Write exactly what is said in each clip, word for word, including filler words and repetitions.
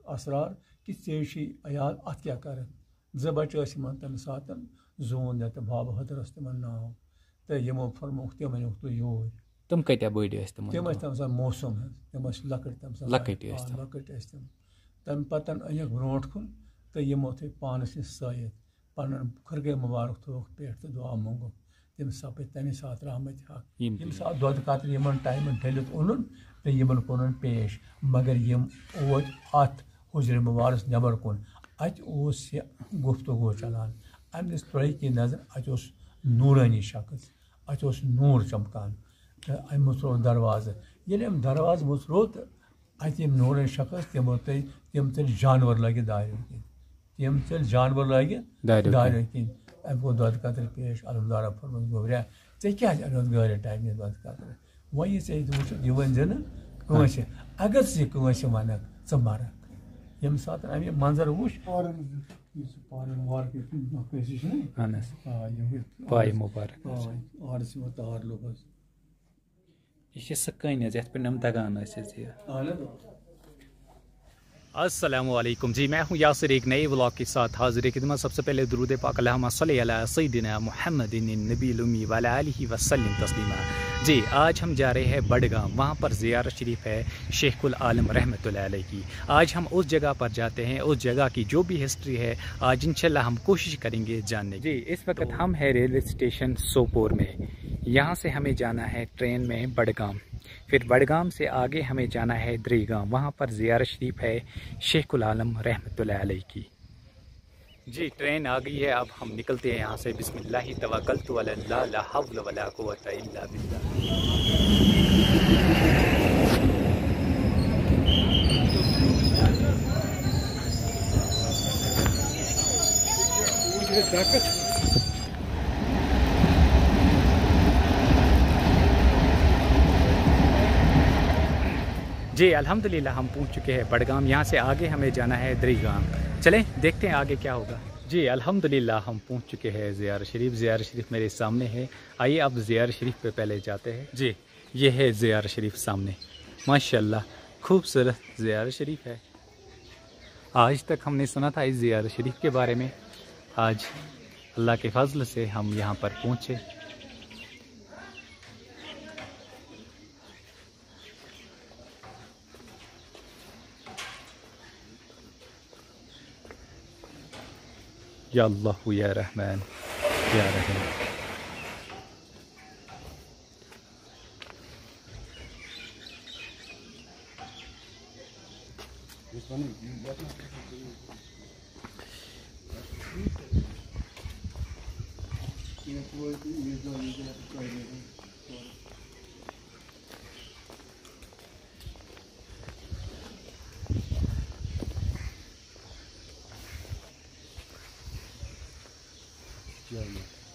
اسرار کہِ ژےٚ چھُے عیال، اتھ کیٛاہ کرکھ؟ زٕ بچہٕ ٲسۍ یِمن تمہِ ساتہٕ، زوٗن یتھ بابہٕ حٲدر اوس تِمن ناو، تہٕ یِمو فرمووُکھ، تِم أنِوُکھ تُہۍ یوٗرۍ۔ تِم کۭتیٛاہ بٔڑۍ ٲسۍ تِمن تِم ٲسۍ دۄہن؟ تَمہِ ساتہٕ موسوم حظ، تِم ٲسۍ لۄکٕٹۍ تَمہِ ساتہٕ، لۄکٕٹۍ ٲسۍ آ، تِم۔ لۄکٕٹۍ ٲسۍ تِم۔ تَمہِ پَتہٕ أنِکھ برونٛٹھ کُن تہٕ یِمو تھٲے پانَس نِش سٲیِتھ، پَنُن خرگے مُبارک تھووُکھ پٮ۪ٹھ تہٕ دُعا موٚنٛگُکھ۔ تِم سَپٕدۍ تَمے ساتہٕ رحمتِ حق۔ یِم ییٚمہِ تہِ۔ ساتہٕ دۄدٕ قطرٕ یِمَن ٹایمَن ڈٔلِتھ اوٚنُن تہٕ یِمَن کوٚرُن پیش، مگر یِم وٲتۍ اَتھ حُجرِ مُبارکَس نٮ۪بَر کُن۔ اَتہِ اوس یہِ گفتگو چلان۔ اَمہِ دِژ ترٛویہِ کِنۍ نظر، اَتہِ اوس نوٗرٲنی شخص، اَتہِ اوس نوٗر چمکان۔ تہٕ أمۍ مُژروو دروازٕ۔ ییٚلہِ أمۍ دروازٕ مُژروو تہٕ اَتہِ یِم نوٗرٲنی شخص، تِمو تٔلۍ، تِم تٔلۍ جانور لٲگِتھ دارٮ۪ن کِنۍ۔ تِم تٔلۍ جانور لٲگِتھ دارٮ۪ن کِنۍ۔ دارٮ۪ن کِنۍ۔ اَمہِ گوٚو دۄدٕ قطرٕ پیش، علمدارا فرمووُس، گوٚبریا، ژےٚ کیٛازِ اَنیوتھ گٲرِ ٹایمہِ دۄدٕ قطرٕ؟ وۄنۍ یہِ ژےٚ ییٚتہِ وٕچھُتھ، یہِ ؤنۍ زِ نہٕ کٲنٛسہِ۔ اگر ژٕ یہِ کٲنٛسہِ وَنکھ، ژٕ مَرَکھ۔ ییٚمہِ ساتہٕ أمۍ یہِ منظر وُچھ، فارم، یُس فارم مارکیٹ کٲنٛسہِ چھُنہ؟ اَہَن حظ۔ آ، یِم گٔے پاے مُبارک۔ آ، آرڈر چھِ یِوان تار لوٚگ حظ۔ یہِ چھِ سۄ کٔنۍ حظ، یَتھ پٮ۪ٹھ یِم دَگان ٲسۍ حظ یہِ۔ اَہَن حظ۔ السلام علیکم جی، میں ہوں یاسر ایک نئے ولاگ کے ساتھ حاضر خدمت۔ سب سے پہلے درود پاک، اللہم صلی علی سیدنا محمد النبی الامی وعلی آلہ وسلم تسلیما۔ جی، آج ہم جا رہے ہیں بڑگام، وہاں پر زیارت شریف ہے شیخ العالم رحمۃ اللہ علیہ کی۔ آج ہم اس جگہ پر جاتے ہیں، اس جگہ کی جو بھی ہسٹری ہے، آج انشاءاللہ ہم کوشش کریں گے جاننے کی۔ جی، اس وقت ہم ہیں ریلوے اسٹیشن سوپور میں، یہاں سے ہمیں جانا ہے ٹرین میں بڑگام، پھر بڑگام سے آگے ہمیں جانا ہے دریگام، وہاں پر زیارت شریف ہے شیخ العالم رحمۃ اللہ علیہ کی۔ جی، ٹرین آ گئی ہے، اب ہم نکلتے ہیں یہاں سے۔ بسم اللہ توکلت علی اللہ، لا حول ولا قوت الا باللہ۔ جی، الحمدللہ ہم پہنچ چکے ہیں بڑگام۔ یہاں سے آگے ہمیں جانا ہے دریگام۔ چلیں، دیکھتے ہیں آگے کیا ہوگا۔ جی، الحمدللہ ہم پہنچ چکے ہیں زیارت شریف۔ زیارت شریف میرے سامنے ہے۔ آئیے، اب زیارت شریف پہ پہلے جاتے ہیں۔ جی، یہ ہے زیارت شریف سامنے۔ ماشاءاللہ، خوبصورت زیارت شریف ہے۔ آج تک ہم نے سنا تھا اس زیارت شریف کے بارے میں۔ آج اللہ کے فضل سے ہم یہاں پر پہنچے۔ یا اللہ یا رحمان، یا رحیم۔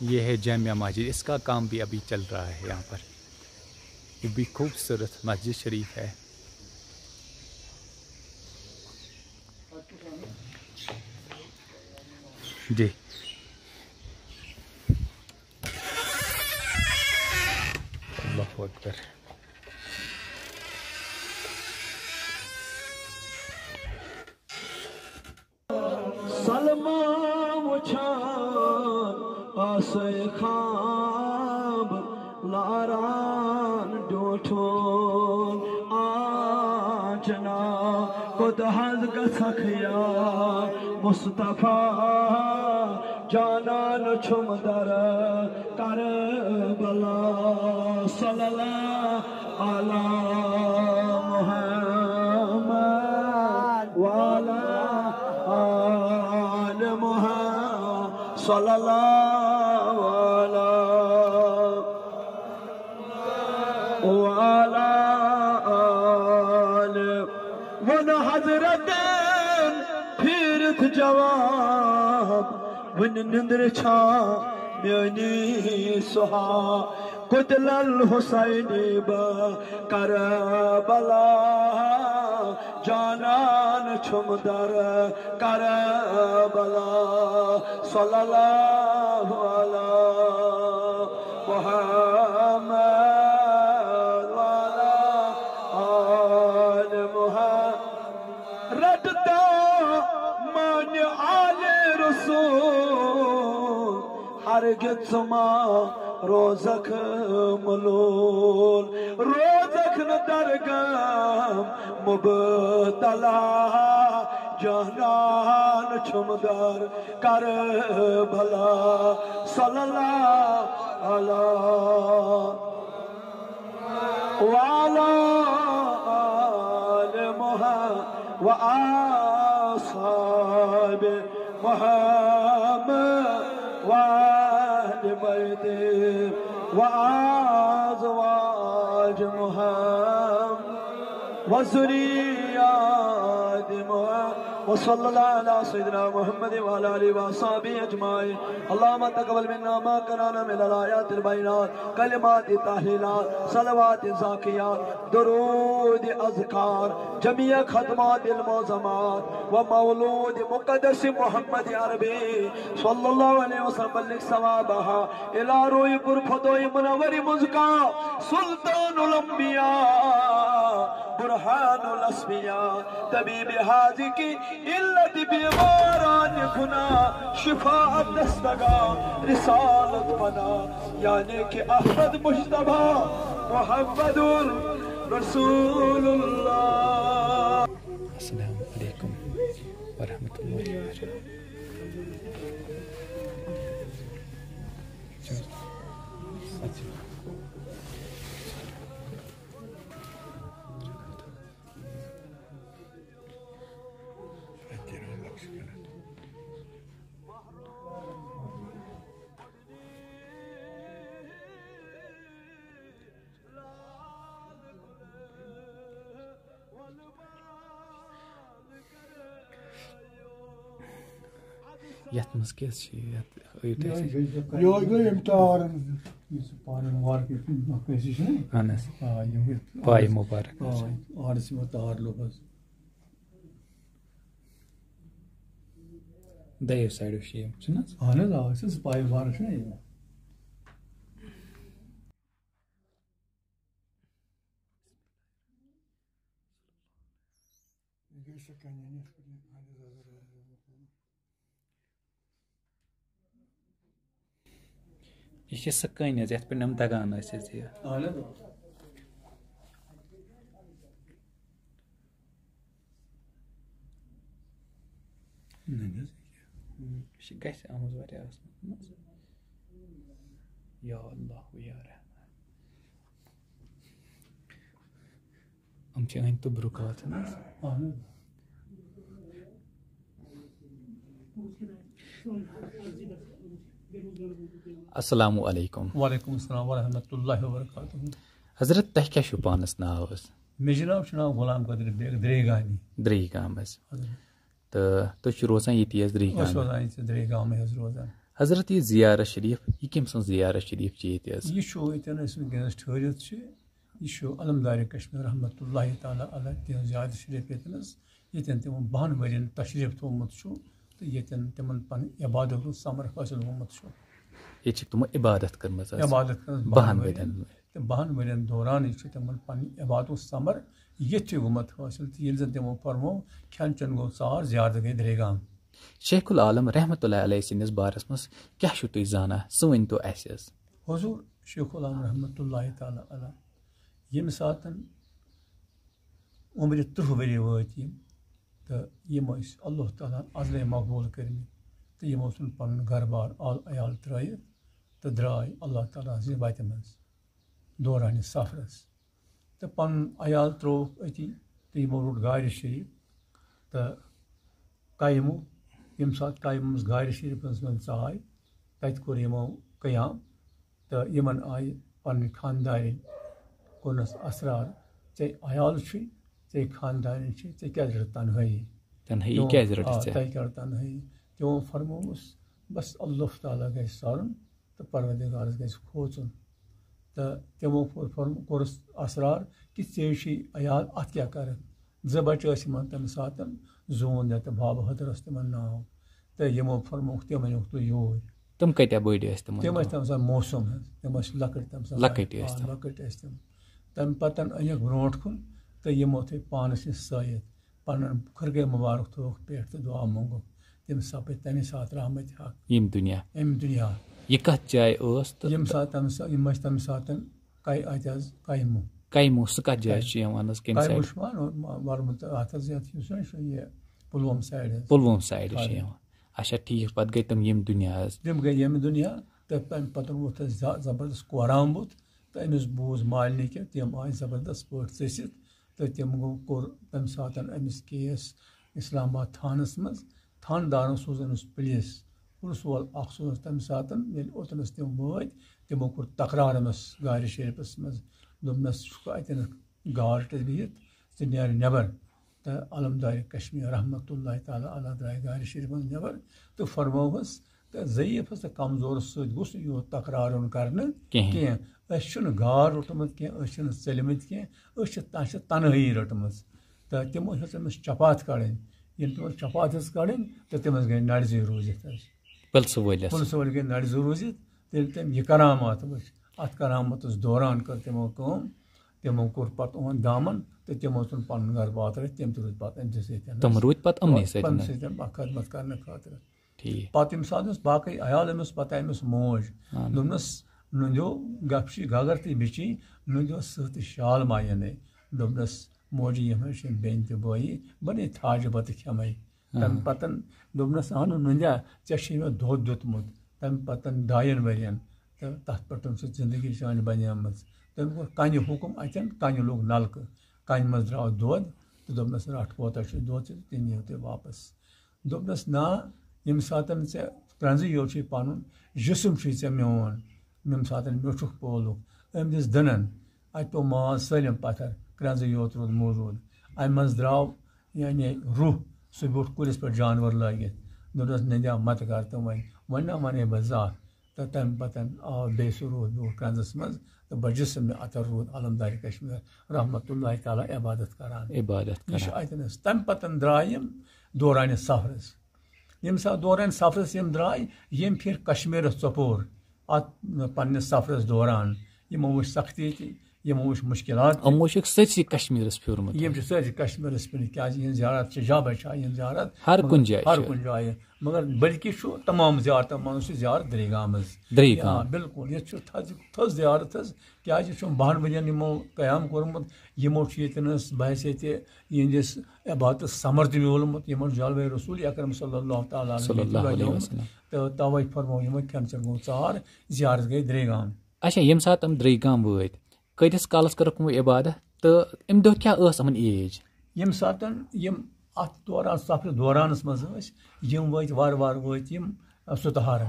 یہ ہے جامع مسجد، اس کا کام بھی ابھی چل رہا ہے یہاں پر۔ یہ بھی خوبصورت مسجد شریف ہے۔ جی، اللہ اکبر۔ سلما وُچھان آسے خواب لاران ڈوٹھون آنچنا، کوٚت حظ گژھکھ یا مصطفیٰ، جانان چھُم در کربلا۔ صلی اللہ علی محمد وعلی آل محمد۔ صلی اللہ علی وعلی آل۔ ووٚن حضرتن پھیرتھ جواب، وُنہِ نندر چھا میٲنی سہا؟ قتل الحسینی بہ کربلا، جانان چھُم در کربلا۔ صلی اللہ علی محمد وعلی آل محمد۔ رٹ دامانِ آلِ رسول، ہرگز ژٕ ما روزکھ ملول۔ روزکھ نہٕ در غم مبتلا، جانان چھُم در کربلا۔ صلی اللہ علیہ وعلی آل محمد وآل اصحاب محمد وآل بیت وأزواج محمد وذريات محمد۔ وصلى الله على سيدنا محمد وعلى آله وأصحابه أجمعين۔ اللهم تقبل منا ما قرأنا من الآيات البينات، كلمات التهليلات، صلوات الزاكيات، درود، أذكار، جميع ختمات المعظمات، ومولود مقدس محمد عربي صلى الله عليه وسلم، بلغ ثوابها إلى روح برفدوء منور مزكى، سلطان الأنبياء، برهان الأصفياء، طبيب هذه العلة، بیماران گناہ شفا دستگا، رسالت پناہ، یعنی کہ احمد مجتبی محمد رسول اللہ۔ السلام علیکم ورحمۃ اللہ وبرکاتہ۔ یتھ منٛز کیٛاہ چھِ یتھ؟ یِہوٚے گٔے یِم تار، یُس پانہٕ مارکیٹ کٲنٛسہِ چھُنہ؟ اہن حظ۔ آ، یِہوٚے۔ پاے مُبارک۔ آ، آرڈس یِمو تار لوٚب حظ۔ دۄیو سایڈو چھِ یِم، چھِنہٕ حظ؟ اہن حظ، آ، أسۍ حظ پاے مُبارک چھُنہ یِوان۔ یہِ چھِ سۄ کٔنۍ حظ، یَتھ پٮ۪ٹھ یِم دَگان ٲسۍ حظ یہِ۔ اہن حظ۔ نہ حظ۔ یہِ چھِ گژھِ آمٕژ واریاہ اَصٕل۔ یا اللہ، یا رحمان۔ یِم چھِ أنٛدۍ تہٕ برٛونٛہہ کالہٕ چھِنہٕ حظ؟ اہن حظ۔ السلام علیکم۔ وعلیکم السلام ورحمۃ اللہ وبرکاتہ۔ حضرت، تۄہہِ کیٛاہ چھُو پانَس ناو حظ؟ مےٚ چھُ ناو، چھُ ناو غلام قادر بیگ، درے گامی۔ درے گام حظ۔ اہن حظ۔ تہٕ تُہۍ چھِو روزان ییٚتی حظ درے أسۍ گامہِ؟ روزان ییٚتہِ درے گامٕے حظ روزان۔ حضرت، یہِ زیارت شریٖف، یہِ کٔمۍ سٕنٛز زیارت شریٖف چھِ ییٚتہِ حظ؟ یہِ چھُ ییٚتٮ۪ن أسۍ وٕنکیٚنَس ٹھٔہرِتھ چھِ، یہِ چھُ علمدارِ کشمیر رحمتہ اللہ تعالیٰ علیہ تِہنٛز زیارت شریٖف ییٚتٮ۪نَس، ییٚتٮ۪ن تِمو بَہَن ؤرِین تشریٖف تھوٚومُت چھُ تہٕ ییٚتٮ۪ن تِمَن پَنٕنۍ عبادت ہُنٛد ثمر حٲصِل گوٚمُت چھُ۔ ییٚتہِ چھِ تِمو عبادت کٔرمٕژ حظ؟ عبادت کٔرمٕژ بَہَن بَہَن ؤرِین۔ ؤرِین۔ تہٕ بَہَن ؤرِین دورانٕے چھُ تِمَن پَنٕنۍ عبادت ہُنٛد ثمر ییٚتھی گوٚمُت حٲصِل۔ تہٕ ییٚلہِ زَن تِمو فرموو، کھٮ۪ن چٮ۪ن گوٚو ژار، زیارت گٔے درے گام۔ شیخ العالم رحمتہ اللہ علیہ سٕنٛدِس بارس منٛز کیٛاہ چھِو تُہۍ زانان؟ سُہ ؤنۍ تو اَسہِ حظ۔ حضور شیخ العالم رحمتہ اللہ تعالیٰ علیہ، ییٚمہِ ساتَن عمرِ تٕرٛہ ؤری وٲتۍ یِم، تہٕ یِم ٲسۍ اللہ تعالیٰ ہن ازلے مقبوٗل کٔرمٕتۍ، تہٕ یِمو ژھُن پنُن گرٕ بار، آل عیال ترٲیِتھ تہٕ درٛاے اللہ تعالیٰ ہنٛزِ وتہِ منٛز دورانِ سفرس۔ تہٕ پنُن عیال ترٛووُکھ أتی، تہٕ یِمو روٚٹ غارِ شریٖف تہٕ قیمو۔ ییٚمہِ ساتہٕ قیمس غارِ شریٖفس منٛز ژاے، تتہِ کوٚر یِمو قیام۔ تہٕ یِمن آیہِ پننہِ خاندارِنۍ کوٚرنس اسرار، "ژےٚ عیال چھُے، ژےٚ خاندارِنۍ چھے، ژےٚ کیازِ رٔٹ تنہٲیی؟" تنہٲیی تِمو، کیازِ رٔٹٕتھ آ، ژےٚ؟ تۄہہِ کیازِ تنہٲیی؟ تِمو فرمووُس، "بس اللہ تعالیٰ گژھِ سرُن تہٕ پروردگارس گژھِ کھوژُن۔" تہٕ تِمو کوٚر فرم-، کوٚرُس اسرار کہِ، "ژےٚ چھُے عیال، اتھ کیاہ کرکھ؟" زٕ بچہٕ ٲسۍ یِمن تمہِ ساتہٕ، زوٗن یا تہٕ بابہٕ ہدر اوس تِمن ناو۔ تہٕ یِمو فرمووُکھ، "تِم أنِوُکھ تُہۍ یوٗرۍ۔" تِم کۭتیٛاہ بٔڑۍ ٲسۍ تِمن تِم ٲسۍ دۄہن؟ تَمہِ ساتہٕ موسوم حظ، تِم ٲسۍ لۄکٕٹۍ تَمہِ ساتہٕ۔ لۄکٕٹۍ ٲسۍ آ، تِم۔ لۄکٕٹۍ ٲسۍ تِم۔ تَمہِ پَتہٕ أنِکھ برونٛٹھ کُن تہٕ یِمو تھٲے پانَس نِش سٲیِتھ۔ پنُن خرقے مبارک تھووُکھ پٮ۪ٹھ تہٕ دُعا مونٛگُکھ، تِم سپٕدۍ تَمے ساتہٕ رحمت حق ییٚمہِ دُنیا۔ اَمہِ دُنیا۔ یہِ کَتھ جایہِ ٲس تہٕ ییٚمہِ ساتہٕ تَمہِ سا-، یِم ٲسۍ تَمہِ ساتہٕ کَے-، اَتہِ حظ کَیمہٕ۔ کَیمہٕ، سُہ کَتھ جایہِ چھُ یِوان حظ، کَمہِ کَیمہٕ سایڈٕ؟ چھُ وَنُن، وَرمُت اَتھ حظ یَتھ یُس حظ چھُ یہِ پُلووم سایڈٕ حظ۔ پُلووم سایڈٕ چھِ آ۔ یِوان۔ اچھا، ٹھیٖک، پَتہٕ گٔے تِم ییٚمہِ دُنیا حظ۔ تِم گٔے ییٚمہِ دُنیا تہٕ تَمہِ پَتہٕ ووٚتھ اَسہِ زا-، زبردست کورام بُتھ تہٕ أمِس بوٗز مالنہِ کہِ تِم آے زبردست پٲٹھۍ ژٔسِتھ تہٕ تِم گوٚو، کوٚر تَمہِ ساتہٕ أمِس کیس اسلام آباد تھانَس منٛز۔ تھانہٕ دارَن سوٗز أمِس پُلیٖس، پُلسہٕ وول اَکھ سوٗزنَس تَمہِ ساتہٕ۔ ییٚلہِ اوٚتنَس تِم وٲتۍ، تِمو کوٚر تَکرار أمِس گارِ شریٖفَس منٛز۔ دوٚپنَس، "ژٕ چھُکھ اَتٮ۪ن گارڈ بِہِتھ، ژٕ نیرٕ نٮ۪بَر۔" تہٕ علمدار کشمیر رحمتہ اللہ تعالیٰ علیہ درٛاے گارِ شریٖفَس منٛز نٮ۪بَر تہٕ فرمووُس، تہٕ ضعیٖفَس تہٕ کمزورَس سۭتۍ گوٚژھ نہٕ یوٗت تکرار یُن کرنہٕ کِہیٖنۍ۔ کینٛہہ۔ أسۍ چھِنہٕ گار روٚٹمُت کینٛہہ، أسۍ چھِنہٕ ژٔلمٕتۍ کینٛہہ، أسۍ چھِ، اَسہِ چھِ تنہٲیی رٔٹمٕژ۔ تہٕ تِمو ہیٚژ أمِس چپاتھ کڑٕنۍ۔ ییٚلہِ تِمو چپاتھ ہیٚژ کڑٕنۍ، تہٕ تِم حظ گٔے نرِ زٕے روٗزِتھ حظ۔ پُلسہٕ وٲلِس۔ پُلسہٕ وٲلۍ گٔے نرِ زٕ روٗزِتھ۔ تیٚلہِ تٔمۍ یہِ کرامات وٕچھ، اَتھ کرامتَس دوران کٔر تِمو کٲم، تِمو کوٚر پَتہٕ یِہُنٛد دامن تہٕ تِمو ژھُن پَنُن گرٕ باتھ رٔٹِتھ، تِم تہِ روٗدۍ پَتہٕ أمۍ سٕے سۭتۍ۔ تِم روٗدۍ پَتہٕ یِمنٕے سۭتۍ۔ پَنُن سۭتۍ خدمت کرنہٕ خٲطرٕ۔ ٹھیٖک۔ پَتہٕ ییٚمہِ ساتہٕ أمِس باقٕے عیال أمِس پَتہٕ أمِس موج، اَہَن۔ دوٚپنَس، "نُنٛدیو گپشی گگر تہٕ بِچی، نُنٛدیو سٕہہ تہٕ شال مایَنے۔" دوٚپنَس، "موجی، یِم حظ چھِ بیٚنہِ تہٕ بٲیی، بَنے تھاجہِ بَتہٕ کھٮ۪مَے۔" تَمہِ اَہَن۔ پَتہٕ دوٚپنَس، "اَہنُو نُنٛدیا، ژےٚ چھُے مےٚ دۄد دیُتمُت تَمہِ پَتہٕ ڈایَن ؤرِین، تہٕ تَتھ پٮ۪ٹھ چھِ زِندگی چٲنۍ بَنیمٕژ۔" تٔمۍ کوٚر کَنہِ حُکُم اَتٮ۪ن، کَنہِ لوٚگ نَلکہٕ، کَنہِ منٛز درٛاو دۄد تہٕ دوٚپنَس، "رَٹھ، کوتاہ چھُ دۄد ژےٚ، تہِ نِیِو تُہۍ واپَس۔" دوٚپنَس، "نہ، ییٚمہِ ساتَن ژےٚ کرٛنٛزٕے یوت چھُے پَنُن، جسم چھُے ژےٚ میون، ییٚمہِ ساتَن مےٚ چھُکھ پولُکھ۔" أمۍ دِژ دٕنَن، اَتہِ پیوٚو ماز سٲلِم پَتھر، کرٛنٛزٕے یوت روٗد موٗجوٗد۔ اَمہِ منٛز درٛاو، یعنی، روح، سُہ بیوٗٹھ کُلِس پٮ۪ٹھ جانوَر لٲگِتھ۔ دوٚپنَس، "نہ دیا مَتہٕ کر تہٕ وۄنۍ، وۄنۍ نہ وَنے بہٕ زانٛہہ۔" تہٕ تَمہِ پَتہٕ آو بیٚیہِ سُہ روح بیوٗٹھ کرٛنٛزَس منٛز تہٕ بَجِسٕم مےٚ اَتَر روٗد علمدار کشمیر رحمتہ اللہ تعالیٰ عبادت کران۔ عبادت یہِ چھُ کران۔ اَتٮ۪ن حظ۔ تَمہِ پَتہٕ درٛاے یِم دورانِ سفرس۔ ییٚمہِ ساتہٕ دورانِ سفرس یِم درٛاے، ییٚمہِ پھِرِ کشمیرس ژۄپور اَتھ پننِس سفرس دوران، یِمو وٕچھ سختی تہِ، یِمو وٕچھ مُشکلات تہِ۔ یِمو چھُکھ سٲرسٕے کشمیرس پھیورمُت۔ یِم چھِ سٲرسٕے کشمیرس پھِرِتھ، کیازِ یِہنٛز زیارت چھِ جابہ شاہ، یِہنٛز زیارت ہر مگر کُنہِ جایہِ ہر چھِ۔ کُنہِ جایہِ۔ مگر بلکہِ چھُ تمام زیارتن منٛز چھِ زیارت درے گام حظ۔ درے گام۔ آ، بِلکُل، ییٚتہِ چھُ تھٔز، تھٔز زیارت حظ، کیازِ چھُ بَہَن ؤرین یِمو قیام کوٚرمُت، یِمو چھُ ییٚتہِ نَس بحیثیت یِہنٛدِس عبادتس ثمر تہِ میوٗلمُت، یِمن جلوے رسول اکرم صلی اللہ تعالیٰ علیہ صلی اللہ علیہ بنیومُت۔ وسلم۔ تہٕ توے فرموو یِمو، کھٮ۪ن چٮ۪ن گوٚو ژار، زیارت گٔے درے گام۔ اچھا، ییٚمہِ ساتہٕ تِم درے گام وٲتۍ، کۭتِس کالس کٔرٕکھ یِمو عبادت تہٕ اَمہِ دۄہ کیٛاہ ٲس یِمن ایج؟ ییٚمہِ ساتہٕ یِم اَتھ دوران، سفرٕ دورانس منٛز ٲسۍ، یِم وٲتۍ وارٕ وارٕ وٲتۍ یِم، آ، ستہارن۔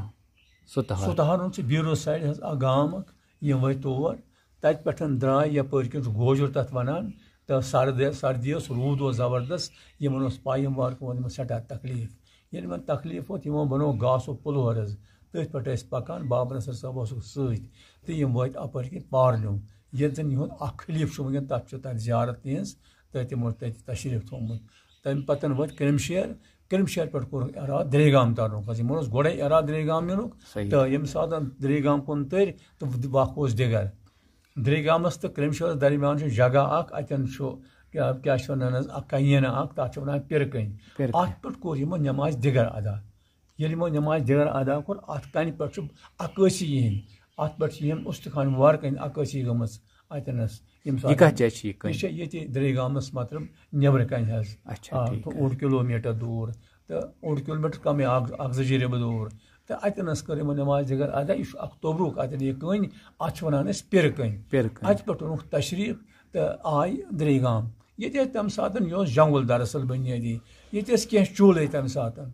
سُہ تہٕ ستہارن چھُ بیٖروٗ سایڈٕ حظ اکھ گام اکھ، یِم وٲتۍ تور۔ تَتہِ پٮ۪ٹھ درٛاے یَپٲرۍ کِنۍ چھُ گوجُر تَتھ وَنان، تہٕ سردی، سردی ٲس، روٗد اوس زبردست، یِمن اوس پَے یِم وارٕ کُن واتن، یِمن سٮ۪ٹھاہ تکلیٖف۔ ییٚلہِ یِمن تکلیٖف ووت، یِمو بنوو گاسُک پُلہور حظ، تٔتھۍ پٮ۪ٹھ ٲسۍ پَکان، بابا نصر صٲب اوسُکھ سۭتۍ، تہٕ یِم وٲتۍ اَپٲرۍ کِنۍ پارلیُم، ییٚتہِ زَن یِہُنٛد اَکھ خلیٖفہٕ چھُ وٕنکٮ۪ن، تَتھ چھُ تَتہِ زیارت تِہنٛز، تہٕ تِمو چھُ تَتہِ تشریٖف تھوٚومُت۔ تَمہِ پَتہٕ وٲتۍ کِرٛمشیر، کِرٛمشیر پٮ۪ٹھ کوٚرُکھ اِرادٕ درے گام تَرنُک حظ، یِمن اوس گۄڈَے اِرادٕ درے گام یِنُک، صحیح۔ تہٕ ییٚمہِ ساتہٕ درے گام کُن تٔرۍ، تہٕ وق اوس دِگر۔ درے گامَس تہٕ کِرٛمشیرَس درمیان چھُ جگہ اکھ، اَتٮ۪ن چھُ کیٛاہ، کیٛاہ چھِ وَنان حظ، اَکھ کَنہِ اکھ، تَتھ چھِ وَنان پِرٕ کَنہِ۔ پِرٕ کَنہِ۔ اَتھ پٮ۪ٹھ کوٚر یِمو نٮ۪مازِ دِگر ادا۔ ییٚلہِ یِمو نٮ۪مازِ دِگر ادا کوٚر، اَتھ کَنہِ پٮ۪ٹھ چھُ عکٲسی یِہِنٛدۍ، اَتھ پٮ۪ٹھ چھِ یِم اُستُخان وارٕ کَنہِ عکٲسی گٔمٕژ اَتٮ۪نَس۔ ییٚمہِ یہِ ساتہٕ کَتھ جایہِ چھِ یہِ یہِ کَنہِ؟ چھےٚ ییٚتہِ درے گامَس مطلب نٮ۪برٕ کَنہِ حظ۔ اچھا، آ، ٹھیٖک تہٕ حظ۔ اوٚڑ کِلوٗ میٖٹر دوٗر، تہٕ اوٚڑ کِلوٗ میٖٹر کَمٕے، اَکھ، اَکھ زٕ جِرِ دوٗر۔ تہٕ اَتٮ۪نَس کٔر یِمو نٮ۪مازِ دِگر ادا۔ یہِ چھُ اَکھ توٚبرُک اَتٮ۪ن یہِ کٔنۍ، اَتھ چھِ وَنان أسۍ پِرٕ کٔنۍ۔ پِرٕ کٔنۍ۔ اَتہِ پٮ۪ٹھ اوٚنُکھ تشریٖف تہٕ آے درے گام۔ ییٚتہِ ٲسۍ تَمہِ ساتہٕ، یہِ اوس جنگُل دراصل بُنیٲدی، ییٚتہِ ٲسۍ کینٛہہ چوٗلہٕ تَمہِ ساتہٕ۔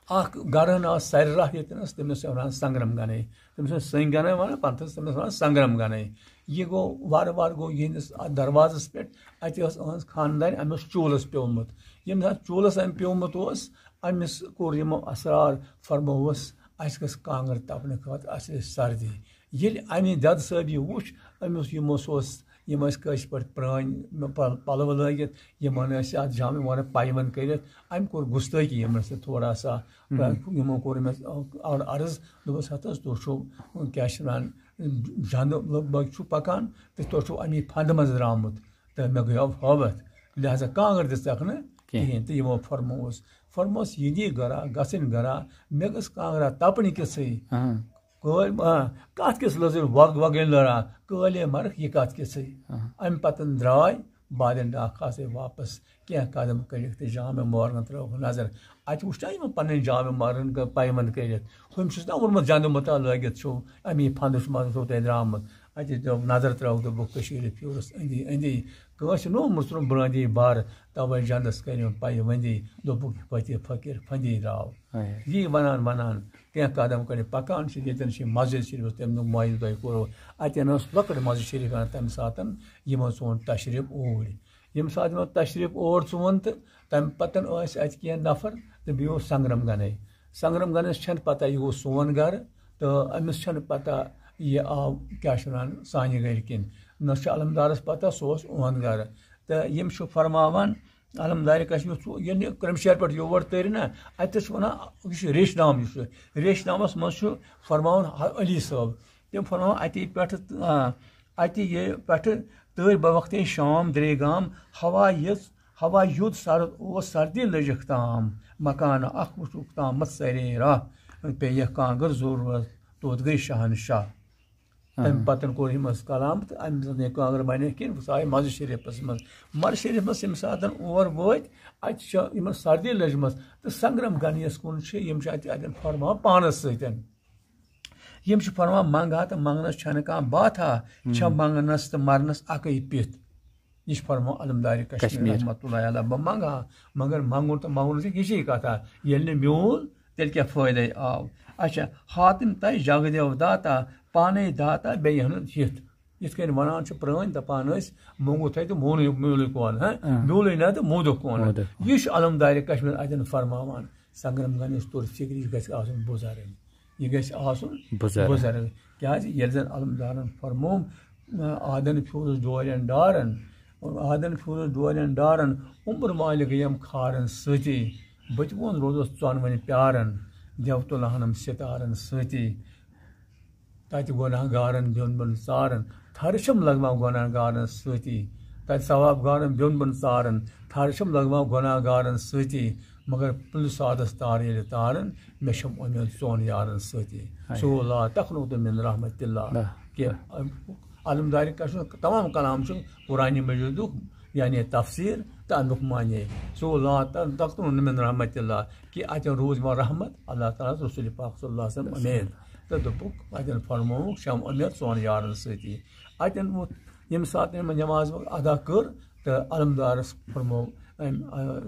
اَکھ گرٕ ہن آو سرِ راہ ییٚتہِ نَس، تٔمِس ٲسۍ وَنان سنگرم گنے۔ تٔمِس ٲسۍ سٔنگۍ گنے وَنان، پَتہٕ ٲسۍ تٔمِس وَنان سنگرم گنے۔ یہِ گوٚو وارٕ وارٕ گوٚو یِہِنٛدِس اَتھ دروازَس پٮ۪ٹھ، اَتہِ ٲس أہٕنٛز خانٛدارِنۍ، أمِس چوٗلَس پیوٚمُت۔ ییٚمہِ ساتہٕ چوٗلَس أمۍ پیوٚمُت اوس، أمِس کوٚر یِمو اسرار، فرمووُس، "اَسہِ گٔژھ کانٛگٕر تَپنہٕ خٲطرٕ، اَسہِ ٲسۍ سردی۔" ییٚلہِ اَمہِ دٮ۪دٕ صٲبۍ یہِ وُچھ، أمِس یِمو سُہ اوس، یِم ٲسۍ کٲشِر پٲٹھۍ پرٛٲنۍ پَل-، پَلو لٲگِتھ، یِمَن ٲسۍ اَتھ جامہٕ وَنان پَیوَن کٔرِتھ۔ أمۍ کوٚر گُستٲخی یِمَن سۭتۍ تھوڑا سا۔ مہم۔ یِمو کوٚر أمِس اَڑٕ عرض، دوٚپُس، "ہَتہٕ حظ، تُہۍ چھُو، کیٛاہ چھِ وَنان، جَنٛدٕ لگ بگ چھُو پَکان تہٕ تُہۍ چھُو اَمی پھَنٛدٕ منٛز درٛامُت۔" تہٕ مےٚ گٔیو ہٲوَتھ۔ لہذا کانٛگٕر دِژکھ نہٕ کینٛہہ۔ کِہیٖنۍ۔ تہٕ یِمو فرمووُس، فرمووُس، یہِ دی گرا، گژھٕنۍ گرا، مےٚ گٔژھ کانٛگٕرا تَپٕنۍ کِژھٕے۔ اہن۔ کٲلۍ، آ، کَتھ کِژھ لٔزٕر وۄگ وۄگٕنۍ لٔرا، کٲلے مَرٕکھ یہِ کَتھ کِژھٕے۔ اہن۔ اَمہِ پَتَن درٛاے بادِن ڈاکھ کھاسے واپس، کینٛہہ قدم کٔڑِکھ تہٕ جامع مورغن ترٲوٕکھ نظر۔ اَتہِ وُچھ نا یِمن پَنٕنۍ جامع مورغن کٔ-، پَیوَنٛد کٔرِتھ۔ ہُمۍ چھُس نا ووٚنمُت، زَنٛدٕ مُتا لٲگِتھ چھُو، اَمی پھَنٛدٕ چھُ منٛز چھُو تۄہہِ درٛامُت۔ اَتہِ دوٚپ، نظر ترٛٲوٕکھ، دوٚپُکھ، کٔشیٖرِ پھیوٗرُس أنٛدی أنٛدی۔ کٲنٛسہِ نہٕ مُژرُن برٛٲنٛدی بَر، تَوَے جَنٛدَس کٔرِم پَیہِ ؤنٛدی۔ دوٚپُکھ، یہِ پٔتہِ فقیٖر پھٔنٛدی درٛاو۔ اہن۔ یی وَنان وَنان کینٛہہ قدم کٔڑِتھ پَکان چھِ، ییٚتٮ۪ن چھِ مسجد شریٖفَس تَمیُک معاینہٕ تۄہہِ کوٚروٕ۔ اَتٮ۪ن ٲس لۄکٕٹ مسجد شریٖف ہنا تَمہِ ساتَن، یِمو ژون تشریٖف اوٗرۍ۔ ییٚمہِ ساتہٕ یِمو تشریٖف اور ژون تہٕ تَمہِ پَتَن ٲسۍ اَتہِ کینٛہہ نفر تہٕ بیٚیہِ اوس سنٛگرَم گَنے۔ سنٛگرَم گَنَس چھَنہٕ پَتہ یہِ گوٚو سون گَرٕ تہٕ أمِس چھَنہٕ پَتہ یہِ آو، کیٛاہ چھِ وَنان، سانہِ گَرِ کِنۍ۔ نہ چھُ علمدارَس پَتہ سُہ اوس اُہُنٛد گَرٕ۔ تہٕ یِم چھِ فرماوان، علمدارِ کشمیر چھُ، ییٚلہِ یہِ کرمشہر پٮ۪ٹھ یور تٔرۍ نا، اَتہِ چھِ وَنان، یہِ چھُ ریشنام، یُس چھُ ریشنامَس منٛز چھُ فرماوان ح-، علی صٲب۔ تِم فرماوان اَتی پٮ۪ٹھٕ، آ، اَتہِ یہِ پٮ۪ٹھٕ تٔرۍ بوقتے شام درے گام، ہوا یٔژ، ہوا یُد سرد اوس، سردی لٔجِکھ تام، مکانہٕ اکھ وُچھُکھ تام مت سرے راہ، پیٚیَکھ کانٛگٕر ضروٗرت، توٚت گٔے شہنشاہ۔ تَمہِ پَتہٕ کوٚر یِمَس کلام تہٕ اَمہِ سۭتۍ گٔے کانٛگٕر بَنہِ کِنہٕ سُہ آیہِ مسجد شریٖفَس منٛز۔ مسجد شریٖفَس ییٚمہِ ساتہٕ اور وٲتۍ، اَتہِ چھِ یِمَن سردی لٔجمٕژ تہٕ سنٛگرَم گَنیَس کُن چھِ، یِم چھِ اَتہِ اَتٮ۪ن فرماوان پانَس سۭتۍ۔ یِم چھِ فرماوان، منٛگہٕ ہا تہٕ منٛگنَس چھَنہٕ کانٛہہ باتھا، چھےٚ منٛگنَس تہٕ مَرنَس اَکٕے پِتھ۔ یہِ چھِ فرماوان علمدارِ کشمیر کشمیر۔ رحمتہ اللہ علیہ، بہٕ منٛگہٕ ہا، مگر منٛگُن تہٕ منٛگُن چھِ یِچی کَتھا، ییٚلہِ نہٕ میوٗل، تیٚلہِ کیٛاہ فٲیدَے آو؟ اچھا، ہاتٕنۍ تَے جگدیو داتا، پانَے داتا بیٚیہِ ہَنُن ہِتھ۔ یِتھ کٔنۍ وَنان چھِ پرٛٲنۍ، دَپان ٲسۍ، مونٛگُتھ ہے تہٕ مونُے، میوٗلٕے کون، ہاں؟ اۭں۔ میوٗلٕے نہ تہٕ موٗدُکھ کون۔ موٗدُکھ کون۔ یہِ چھُ علمدارِ کشمیر اَتٮ۪ن فرماوان۔ سنٛگرَم گَنیَس توٚر فِکرِ، یہِ گژھِ آسُن بُزرٕگ۔ یہِ گژھِ آسُن بُزرٕگ۔ بُزرٕگ۔ کیٛازِ ییٚلہِ زَن علمدارَن فرموو، آدَن پھیوٗرُس ڈورٮ۪ن ڈارَن، آدَن پھیوٗرُس ڈورٮ۪ن ڈارَن، عُمر والہِ گٔیم کھارَن سۭتی۔ بہٕ تہِ ووٚن روٗدُس ژۄن وَنہِ پیارَن، دٮ۪وتُلہٕ ہَنَم سِتارَن سۭتی۔ تَتہِ گۄناہ گارَن بیوٚن بیوٚن ژارَن، تھَرٕ چھِم لَگان گۄناہ گارَن سۭتی۔ تَتہِ ثواب گارَن بیوٚن بیوٚن ژارَن، تھَرٕ چھِم لَگان گۄناہ گارَن سۭتی۔ مگر پُلہِ سادَس تار ییٚلہِ تارَن، مےٚ چھَم اُمید ژون یارَن سۭتی۔ ہاے۔ سُہ لا تقنطوا من رحمت اللہ۔ نہ۔ کہِ علمدارِ کشمیر تمام کلام چھُ قرآنِ مجیدُک، یعنی تفسیر تہٕ اَمیُک معنی۔ سُہ لا تقنطوا من رحمت اللہ، کہِ اَتٮ۪ن روٗز وۄنۍ رحمت اللہ تعالیٰ ہَس رسول پاک صلی اللہ علیہ وسلم اُمید۔ تہٕ دوٚپُکھ، اَتٮ۪ن فرمووُکھ، چھَم اُمید ژون یارَن سۭتی۔ اَتٮ۪ن ووت، ییٚمہِ ساتہٕ یِمَن نٮ۪ماز ادا کٔر تہٕ علمدارَس فرموو أمۍ، آ،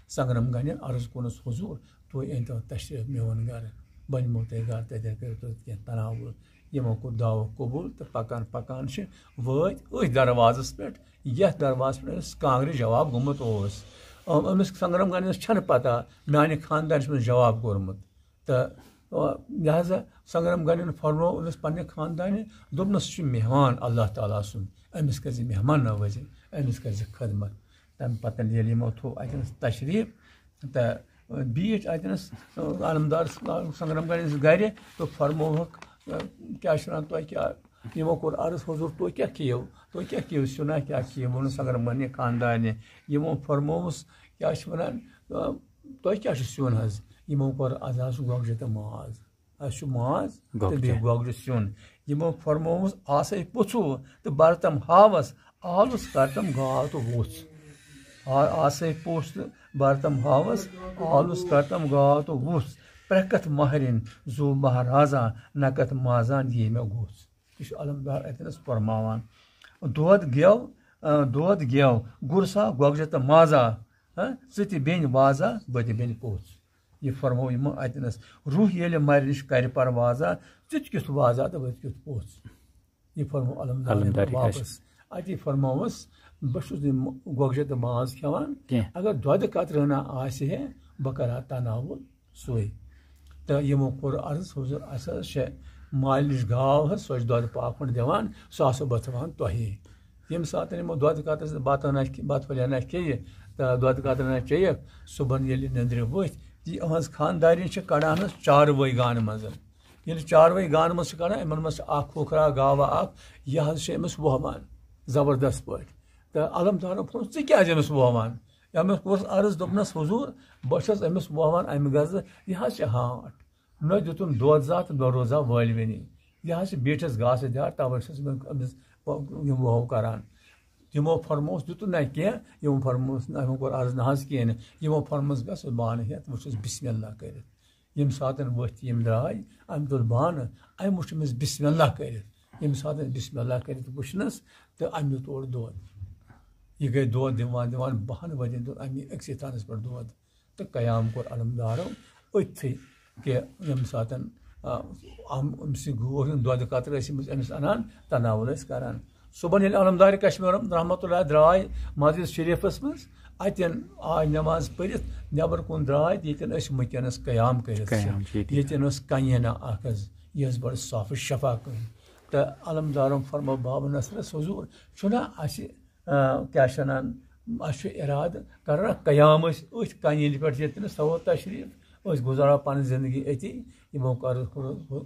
سنٛگرَم گَنٮ۪ن عرض کوٚرنَس، حضوٗر، تُہۍ أنۍتو تشریٖف میون گَرٕ، بہٕ نِمو تۄہہِ گَرٕ، تَتٮ۪ن کٔرِو تُہۍ کینٛہہ تناوُل۔ یِمو کوٚر دعوٕ قبوٗل تہٕ پَکان پَکان چھِ وٲتۍ أتھۍ دروازَس پٮ۪ٹھ، یَتھ دروازَس پٮ۪ٹھ أمِس کانٛگرِ جواب گوٚمُت اوس۔ أم-، أمِس سنٛگرَم گَنٮ۪س چھَنہٕ پَتہ میٛانہِ خانٛدارَنہِ چھُ أمِس جواب کوٚرمُت۔ تہٕ، آ، لہذا سنٛگرَم گَنٮ۪ن فرموو أمِس پنٛنہِ خانٛدارنہِ، دوٚپنَس، سُہ چھُ مہمان اللہ تعالیٰ سُنٛد، أمِس کٔرۍ زِ مہمان نوٲزی، أمِس کٔرۍ زِ خدمت۔ تَمہِ پَتہٕ ییٚلہِ یِمو تھوٚو اَتٮ۪نَس تشریٖف تہٕ بیٖٹھۍ اَتٮ۪نَس، آ، علمدار سنٛگرَم گَنٮ۪س گَرِ تہٕ فرمووُکھ، آ، کیٛاہ چھِ وَنان تۄہہِ کیٛاہ؟ یِمو کوٚر عرض، حضوٗر، تُہۍ کیٛاہ کھیٚیِو؟ تُہۍ کیٛاہ کھیٚیِو؟ سیُنا کیٛاہ کھیٚیِو؟ ووٚنُن سنٛگرَم گَنہِ خانٛدارنہِ۔ یِمو فرمووُس، کیٛاہ چھِ وَنان، آ، تۄہہِ کیٛاہ چھُ سیُن حظ؟ یِمو کوٚر عرض، حظ چھُ گۄگجہِ تہٕ ماز۔ اَسہِ چھُ ماز تہٕ گۄگجہِ۔ بیٚیہِ گۄگجہِ سیُن۔ یِمو فرمووُس، آسَے پوٚژھوٗ تہٕ بَرتَم ہاوَس، آلُس کَرتَم گاو تہٕ وُژھ۔ آ-، آسَے پوٚژھ تہٕ بَرتَم ہاوَس، آلُس کَرتَم گاو تہٕ وُژھ۔ پرٛٮ۪کَتھ مَہرِنۍ زُو مہرازا، نَکَتھ مازان یی مےٚ گُژھ۔ یہِ چھُ علمدار اَتٮ۪نَس فرماوان۔ دۄد گٮ۪و، آ، دۄد گٮ۪و، گُرسا، گۄگجہِ تہٕ مازا، ہا، ژٕ تہِ بیٚنہِ وازا، بہٕ تہِ بیٚنہِ پوٚژھ۔ یہِ فرموو یِمو اَتٮ۪نَس۔ روح ییٚلہِ مَرِ نِش کَرِ پَروازا، ژٕ تہِ کیُتھ وازا تہٕ بہٕ تہِ کیُتھ پوٚژھ۔ یہِ فرموو علمدار علمدار یِمو یہِ واپَس۔ اَتی فرمووُس، بہٕ چھُس نہٕ گۄگجہِ تہٕ ماز کھٮ۪وان۔ کینٛہہ۔ اگر دۄدٕ قطرٕ ہنا آسہِ ہے، بہٕ کَرٕ ہا تناوُل سُے۔ تہٕ یِمو کوٚر عرض، حضوٗر، اَسہِ حظ چھےٚ مالِنِش گاو حظ، سۄ چھِ دۄدٕ پاکھوٚنٛڈ دِوان، سۄ آسو بہٕ تھاوان تۄہی۔ ییٚمہِ ساتہٕ یِمو دۄدٕ قطرٕ سۭتۍ بَتہٕ ہنا کھے-، بَتہٕ پھٔلۍ ہنا کھیٚیہِ تہٕ دۄدٕ قطرٕ ہنا چیٚیَکھ، صُبحن ییٚلہِ نِندرِ ؤتھۍ، تہٕ یِہٕنٛز خانٛدارِنۍ چھِ کَڑان حظ چاروٲے گانہٕ منٛز۔ ییٚلہِ چاروٲے گانہٕ منٛز چھِ کَڑان، یِمَن منٛز چھِ اَکھ کھوکھرا گاوا اَکھ، یہِ حظ چھِ أمِس وۄہوان زبردست پٲٹھۍ۔ تہٕ علمدارن پرُژھ، "ژٕ کیٛازِ أمِس وووان؟" أمِس کوٚرُس عرض، دوٚپنَس، "حضور، بہٕ چھُس أمِس وووان اَمہِ غرضہٕ، یہِ حظ چھِ ہاٹھ۔ نہ دیُتُن دۄد زَتھ، نہ روزا وٲلوِنی۔ یہِ حظ چھِ بیٖٹھِس گاسہٕ دیٛار، تَوَے چھُس بہٕ أمِس یِم ووو کران۔" تِمو فرمووُس، دیُتُن نہ کینٛہہ، یِمو فرمووُس نہ، یِمو کوٚر عرض نہ حظ کِہیٖنۍ۔ یِمو فرمووُس، "گژھ بانہٕ ہٮ۪تھ، وٕچھُس بسم اللہ کٔرِتھ۔" ییٚمہِ ساتَن ؤتھۍ یِم درٛاے، أمۍ تُل بانہٕ، أمۍ وٕچھ أمِس بسم اللہ کٔرِتھ۔ ییٚمہِ ساتَن بسم اللہ کٔرِتھ وٕچھنَس، تہٕ أمۍ دیُت اورٕ دۄد۔ یہِ گٔے دۄد دِوان دِوان، بَہَن ؤرِین دیُت أمۍ أکسٕے تھانَس پٮ۪ٹھ دۄد۔ تہٕ قیام کوٚر علمدارو أتھی کہِ ییٚمہِ ساتَن، آ، أم-، أمۍ سٕنٛدۍ گوٗر یِم دۄدٕ قطرٕ ٲسۍ أمِس، أمِس اَنان، تناول ٲسۍ کران۔ صُبحن ییٚلہِ علمدار کشمیٖرم رحمتہ اللہ درٛاے مسجد شریٖفَس منٛز، اَتٮ۪ن آے نٮ۪ماز پٔرِتھ، نٮ۪بر کُن درٛاے، ییٚتٮ۪ن أسۍ وٕنکیٚنَس قیام کٔرِتھ چھِ۔ قیام چھِ ییٚتٮ۪ن۔ ییٚتٮ۪ن ٲس کَنہِ ہنا اَکھ حظ، یہِ ٲس بڑٕ صاف و شفاف کٔنۍ۔ تہٕ علمدارن فرموو بابا نصرس، "حضور، چھُنہ اَسہِ، آ، کیٛاہ چھِ وَنان، اَسہِ چھُ اِرادٕ کران قیام أسۍ أتھۍ کَنہِ ہِنٛدِ پٮ۪ٹھ، ییٚتٮ۪ن أسۍ تھاوو تشریٖف، أسۍ گُزارو پنٕنۍ زندگی أتی۔" یِمو کٔر،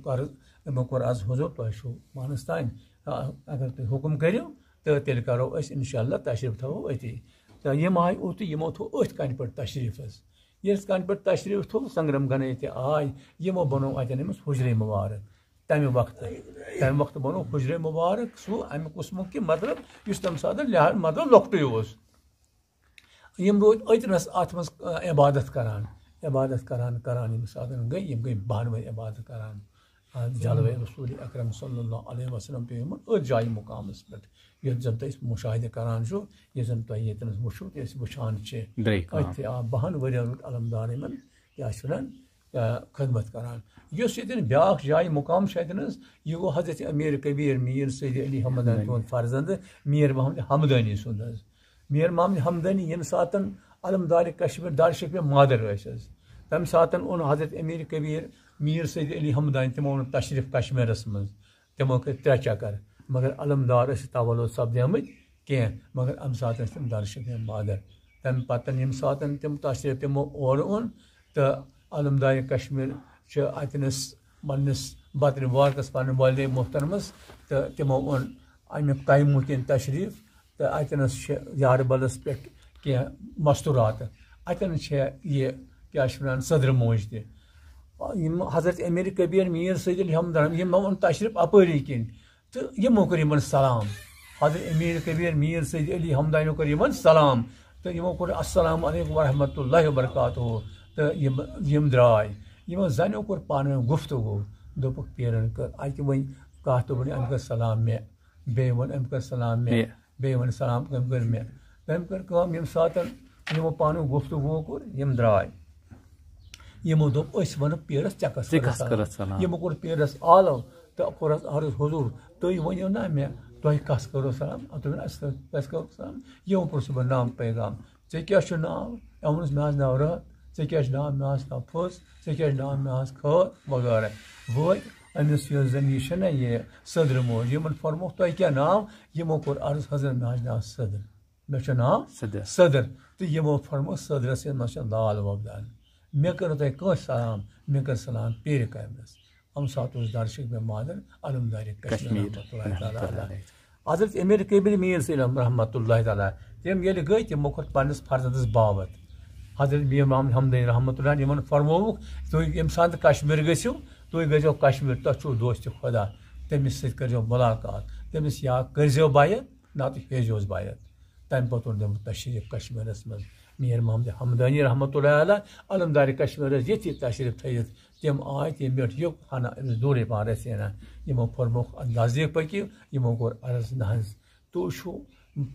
کٔر، یِمو کوٚر عرض، "حضور، تۄہہِ چھُو پانَس تام، آ، اگر تُہۍ حُکُم کٔرِو، تہٕ تیٚلہِ کرو أسۍ انشاءاللہ تشریٖف تھاوو أتی۔" تہٕ یِم آے اوٚت تہٕ یِمو تھوٚو أتھۍ کَنہِ پٮ۪ٹھ تشریٖف حظ۔ ییٚلہِ کَنہِ پٮ۪ٹھ تشریٖف تھوٚو، سنگرم گنے تہِ آے، یِمو بنوو اَتٮ۪ن أمِس حُجرے مُبارک۔ تَمہِ وقتہٕ، تَمہِ وقتہٕ بنوو حُجرے مُبارک سُہ اَمہِ قٕسمُک کہِ مطلب یُس تَمہِ ساتہٕ لحاظ مطلب لۄکٹُے اوس۔ یِم روٗدۍ أتنَس اَتھ منٛز، آ، عبادت کران، عبادت کران، کران ییٚمہِ ساتہٕ گٔے، یِم گٔے بہن ؤرۍ عبادت کران۔ آ، جلوے رسول اکرم صلی اللہ علیہ وسلم پیوٚو یِمن أتھۍ جایہِ مُقامس پٮ۪ٹھ، یَتھ زَن تُہۍ مُشاہدٕ کران چھِو، یُس زَن تُہۍ ییٚتنَس وٕچھِو تہٕ أسۍ وٕچھان چھِ۔ درے کام۔ أتھۍ آ، بہن ؤرین روٗد علمدار یِمن، کیٛاہ چھِ وَنان، آ، خدمت کران۔ یُس ییٚتٮ۪ن بیٛاکھ جایہِ مُقام چھُ اَتٮ۪نَس، یہِ گوٚو حضرت امیر کبیر میر سید علی حمدانی تُہُنٛد فرزند، میر محمد حمدانی سُنٛد حظ۔ میر محمد حمدانی ییٚمہِ ساتَن علمدار کشمیر دارالشریف مادر ٲسۍ حظ، تَمہِ ساتَن اوٚن حضرت امیر کبیر میر سید علی حمدانی، تِمو اوٚن تشریٖف کشمیرَس منٛز۔ تِمو کٔرۍ ترٛےٚ چکر، مگر علمدار ٲسۍ تولد سپدیمٕتۍ کینٛہہ، مگر اَمہِ ساتہٕ ٲسۍ تِم دارالشریف مادر۔ تَمہِ پتہٕ ییٚمہِ ساتَن تِم تشریٖف تِمو اورٕ اوٚن، تہٕ علمدار کشمیر چھِ اَتٮ۪نَس پنٛنِس بطنِ مبارکَس پنٛنہِ والدے محترمَس، تہٕ تِمو اوٚن اَمہِ کَیمُک کِنۍ تشریٖف، تہٕ اَتٮ۪نَس چھِ یارٕ بلَس پٮ۪ٹھ کینٛہہ مستوٗراتہٕ۔ اَتٮ۪ن چھِ یہِ، کیٛاہ چھِ وَنان، سٔدرٕ موج تہِ۔ یِم حضرت امیر کبیر میر سید علی حمدان، یِم اوٚن تشریٖف اَپٲری کِنۍ، تہٕ یِمو کوٚر یِمَن سلام۔ حضرت امیر کبیر میر سید علی حمدانیو کوٚر یِمَن سلام، تہٕ یِمو کوٚر، "السلام علیکم ورحمۃ اللہ وبرکاتہ"، تہٕ یِم، یِم درٛاے۔ یِمو زَنیو کوٚر پانہٕ ؤنۍ گفتگو، دوٚپُکھ پیٖرَن کٔر اَکہِ وۄنۍ کَتھ، دوٚپُن، "أمۍ کٔر سلام مےٚ"، بیٚیہِ ووٚن، "أمۍ کٔر سلام مےٚ"، مےٚ۔ بیٚیہِ ووٚن، "سلام کٔمۍ کٔر مےٚ؟" تٔمۍ کٔر کٲم، ییٚمہِ ساتَن یِمو پانہٕ ؤنۍ گفتگو کوٚر، یِم درٛاے۔ یِمو دوٚپ، "أسۍ وَنو پیٖرَس، ژےٚ کَس ژےٚ کٔرٕتھ کَس سلام؟" کٔرٕتھ سلام؟ یِمو کوٚر پیٖرَس آلو تہٕ کوٚرُس عرض، "حضور، تُہۍ ؤنِو نا مےٚ، تۄہہِ کَس کٔرٕو سلام؟" دوٚپُن، "اَسہِ کٔر، اَسہِ کٔرٕو سلام۔" یِمو پرُژھ یِمَن نام پیغام، "ژےٚ کیٛاہ چھُ ناو؟" یِمو ووٚنُس، "مےٚ حظ ناو رٲتھ۔" "ژےٚ کیٛاہ چھُ ناو؟" "مےٚ حظ ناو پھٔز۔" "ژےٚ کیٛاہ چھُ ناو؟" "مےٚ حظ کھٲر"، وغٲرہ۔ وٲتۍ أمِس یۄس زَن یہِ چھَنہ یہِ سٔدرٕ موج، یِمَن فرمووُکھ، "تۄہہِ کیٛاہ ناو؟" یِمو کوٚر عرض، "حضرت، مےٚ حظ چھُ ناو سٔدٕر۔" مےٚ چھُ ناو سٔدٕر۔ سٔدٕر۔ تہٕ یِمو فرموو سٔدرَس یَتھ منٛز چھِ لال وۄپدان۔ مےٚ کٔر نہٕ تۄہہِ کٲنٛسہِ سلام، مےٚ کٔر سلام پیٖرِ کامرَس۔ اَمہِ ساتہٕ اوس دارشِک مےٚ مادر علمدارِ کشمیر کشمیر رحمتہ اللہ تعالیٰ رحمتہ اللہ علیہ۔ علیہ۔ حضرت امیر کبیر میر سلیم رحمتہ اللہ تعالیٰ، تِم ییٚلہِ گٔے، تِمو کوٚر پنٛنِس فرزندَس باوَتھ۔ حضرت میر محمد حمدانی رحمتہ اللہ علیہ، یِمَن فرمووُکھ، "تُہۍ ییٚمہِ ساتہٕ کشمیر گٔژھِو، تُہۍ گٔژھۍزیو کشمیر، تۄہہِ چھُو دوستِ خدا، تٔمِس سۭتۍ کٔرۍزیو مُلاقات، تٔمِس یا کٔرۍزیو بیعت، نَتہٕ ہیزیوس بیعت۔" تَمہِ پَتہٕ اوٚن تٔمۍ تشریٖف کشمیرَس منٛز۔ میر محمد حمدانی رحمتہ اللہ علیہ، علمدارِ کشمیرَس ییٚتھی تشریٖف تھٲیِتھ، تِم آے، تِم بیٖٹھ یُک ہنا أمِس دوٗرٕے پَہَن رَژھِ ہنا۔ یِمو فرمووُکھ، "اَدٕ نزدیٖک پٔکِو۔" یِمو کوٚر عرض، "نہ حظ، تُہۍ چھُو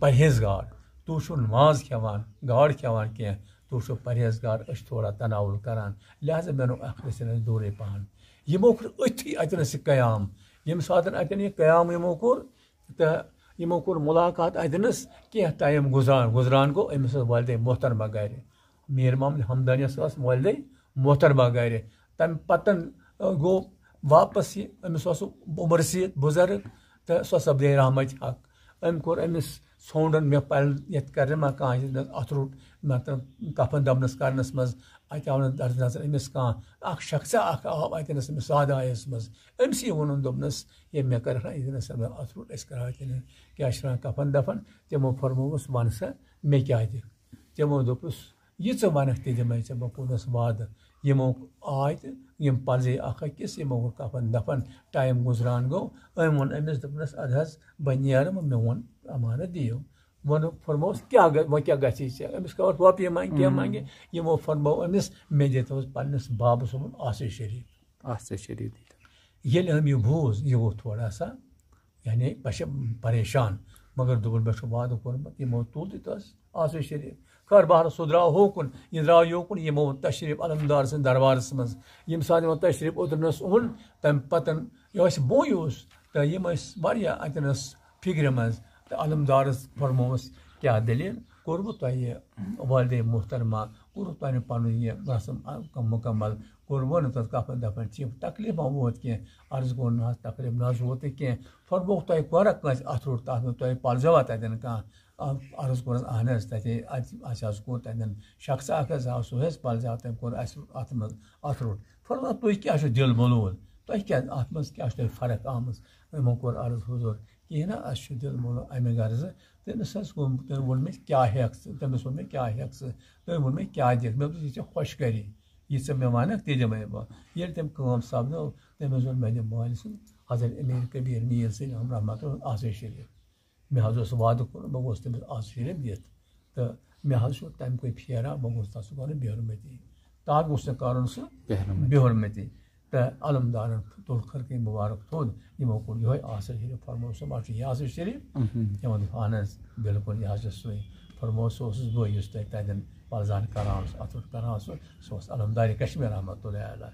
پرہیزگار، تُہۍ چھُو نماز کھٮ۪وان، گاڈ کھٮ۪وان کینٛہہ، تُہۍ چھُو پرہیزگار، أسۍ چھِ تھوڑا تناوُل کران، لہذا مےٚ نوٚو اَکھ رَژھِ ہنا دوٗرٕے پَہَن۔" یِمو کوٚر أتھی اَتٮ۪نَس یہِ قیام۔ ییٚمہِ ساتَن اَتٮ۪ن یہِ قیام یِمو کوٚر، تہٕ یِمو کوٚر مُلاقات اَتٮ۪نَس کینٛہہ ٹایم گُزران۔ گُزران گوٚو أمِس ٲس والدے محترمہ گَرِ۔ میر محمد حمدانیَس ٲس والدے محترمہ گَرِ۔ تَمہِ پَتَن، آ، گوٚو واپَس یہِ، أمِس اوس عمر رسیٖد بُزرٕگ تہٕ سۄ سَپدے رحمتِ حق۔ أمۍ کوٚر أمِس ژھونٛڈُن مےٚ پَل یَتھ کَرِ ما کانٛہہ یہِ اَتھ روٚٹ، مطلب، کَفَن دَفنَس کَرنَس منٛز، اَتہِ آو نہٕ نظر نظر أمِس کانٛہہ۔ اَکھ شخصا اَکھ آو اَتٮ۪نَس أمِس سادایَس منٛز۔ أمِسٕے ووٚنُن، دوٚپنَس، "یے مےٚ کَرَکھ نا یہِ نَس اَتھ روٚٹ، أسۍ کَرہاو اَتٮ۪ن کیٛاہ چھِ وَنان کَفَن دَفَن؟" تِمو فرمووُس، "وَن سا مےٚ کیٛاہ دِکھ؟" تِمو دوٚپُس، "یہِ ژٕ وَنَکھ تہِ دِمَے ژےٚ بہٕ کوٚرنَس وعدٕ۔" یِمو آے تہٕ یِم پَزے اَکھ أکِس، یِمو کوٚر کَفَن دَفَن۔ ٹایم گُزران گوٚو، أمۍ ووٚن أمِس، دوٚپنَس، "اَدٕ حظ، بہٕ نیرٕ وۄنۍ، میون اَمانَت دِیِو۔" ووٚنُن فرمووُس، "کیٛاہ گژھِ، وۄنۍ کیٛاہ گژھِ ژےٚ؟ أمِس کَرو رۄپیہِ منٛگہِ، کینٛہہ ہُم۔ منٛگہِ؟" یِمو فرموو أمِس، "مےٚ دِتھ اوس پنٛنِس بابَس سُمبُل آصف شریٖف۔" آصف شریٖف دِتھ۔ ییٚلہِ أمۍ یہِ بوٗز، یہِ گوٚو تھوڑا سا، یعنی پَشہِ-، پریشان، مگر دوٚپُن، "مےٚ چھُ وعدٕ کوٚرمُت۔" یِمو تُل تہِ تَس آصف شریٖف۔ خٲر بہر سُہ درٛاو ہوکُن، یہِ درٛاو یوکُن، یِمو ووٚن تشریٖف علمدار سٕنٛدِ دربارَس منٛز۔ ییٚمہِ ساتہٕ یِمو تشریٖف اوٚترنَس اوٚن، تَمہِ پَتہٕ یہِ اوس بوے اوس، تہٕ یِم ٲسۍ واریاہ اَتٮ۪نَس فِکرِ منٛز۔ تہٕ علمدارَس فرمووُس، "کیٛاہ دٔلیٖل؟ کوٚروٕ تۄہہِ یہِ والدے محترمہ، کوٚروٕ تۄہہِ پَنُن یہِ رسم مُکمل؟ کوٚروٕ نہٕ تَتھ کَفَن دَفَن؟ ٹھیٖک، تکلیٖف ما ووت کینٛہہ؟" عرض کوٚر، "نہ حظ، تکلیٖف نہ حظ ووت نہٕ کینٛہہ۔" فرمووُکھ، "تۄہہِ کوٚرا کٲنٛسہِ اَتھ روٚٹ تَتھ منٛز؟ تۄہہِ پَلزیوا تَتٮ۪ن کانٛہہ؟" آ، عرض کوٚرُن، "اہن حظ، تَتہِ اَتہِ اَسہِ حظ کوٚر تَتٮ۪ن شخص اَکھ حظ آو، سُہ حظ پَلزیو، تٔمۍ کوٚر اَسہِ اَتھ منٛز اَتھ روٚٹ۔" فرمووُکھ، "تُہۍ کیٛاہ چھُو دِل ملوٗل؟ تۄہہِ کیٛاہ اَتھ منٛز کیٛاہ چھُ تۄہہِ فرق آمٕژ؟" یِمو کوٚر عرض، "حضوٗر، کِہیٖنۍ نہٕ، اَسہِ چھُ دِل مُلُن اَمہِ غرضہٕ۔" تٔمِس حظ ووٚن، تٔمۍ ووٚن مےٚ، "کیٛاہ ہٮ۪کھ ژٕ؟" تٔمِس ووٚن مےٚ، "کیٛاہ ہٮ۪کھ ژٕ؟" تٔمۍ ووٚن مےٚ، "کیٛاہ دِکھ؟" مےٚ دوٚپُس، "یہِ ژےٚ خۄش کَری، یہِ ژےٚ مےٚ وَنَکھ، تہِ دِمَے بہٕ۔" ییٚلہِ تٔمۍ کٲم سَپدٲو، تٔمۍ حظ ووٚن میٛانہِ مٲلۍ سُنٛد، حضرت امیر کبیر میر سٕنٛدِ ہم رحمت اللہ آصف شریٖف۔ مےٚ حظ اوس وعدٕ کوٚرمُت، بہٕ گوٚژھ تٔمِس آصف شریٖف دِتھ۔ تہٕ مےٚ حظ چھُ تَمہِ کُے پھیران، بہٕ گوٚژھ تَس سُہ کَرُن بے حرمتی۔ تَتھ گوٚژھ نہٕ کَرُن سُہ بے حرمتی۔ بے حرمتی۔ تہٕ علمدارن تُل خرقہٕ مُبارک تھوٚد، یِمو کوٚر یِہوٚے آصف شریٖف، فرموو سُہ ما چھُ یہِ آصف شریٖف؟ مہم۔ تِمو دوٚپ، "اہن حظ، بِلکُل، یہِ حظ چھُ سُے۔" فرموو، "سُہ اوسُس بہٕ، یُس تۄہہِ تَتٮ۪ن پَلزان کران اوس، اَتھ پٮ۪ٹھ کران اوس، سُہ اوس علمدارِ کشمیر رحمتہ اللہ علیہ۔"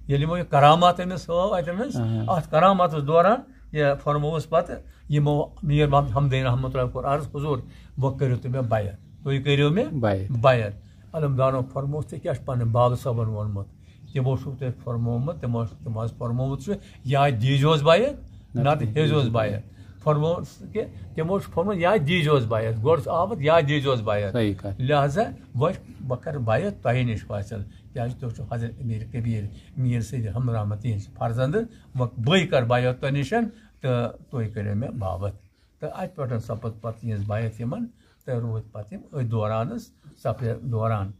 ییٚلہِ یِمو یہِ کرامات أمِس ہٲو اَتٮ۪نَس، اہم۔ اَتھ کراماتَس دوران یہِ فرمووُس پَتہٕ یِمو میر محمد حمدین رحمتہ اللہ کوٚر عرض، "حضوٗر، وۄنۍ کٔرِو تُہۍ مےٚ بیعت، تُہۍ کٔرِو مےٚ بیعت۔ بیعت۔" علمدارو فرمووُس، "ژےٚ کیٛاہ چھُ پنٕنۍ بابہٕ صٲبن ووٚنمُت؟" تِمو چھُکھ تۄہہِ فرمومُت، تِمو، تِمو حظ فرمومُت چھُ، "یا دیٖزیوس بیعت، نہ نتہٕ تہٕ ہیزیوس بیعت۔" فرمووُس کہِ تِمو چھُ فرمومُت، "یا دیٖزیوس بیعت۔" گۄڈٕ چھُ آمُت، "یا دیٖزیوس بیعت۔" صحیح کَتھ۔ لہذا وۄنۍ بہٕ کرٕ بیعت تۄہہِ نِش فٲصل، کیازِ تُہۍ چھِو حضرت امیر کبیر میر سید ہمراہ تِہنٛدۍ فرزند، وۄنۍ بٕے کرٕ بیعت تۄہہِ نِش تہٕ تُہۍ کٔرِو مےٚ باوت۔ تہٕ اَتہِ پٮ۪ٹھ سپٕد پَتہٕ یِہٕنٛز بیعت یِمَن، تہٕ روٗدۍ پَتہٕ یِم أتھۍ دوران حظ، سفرِ دوران۔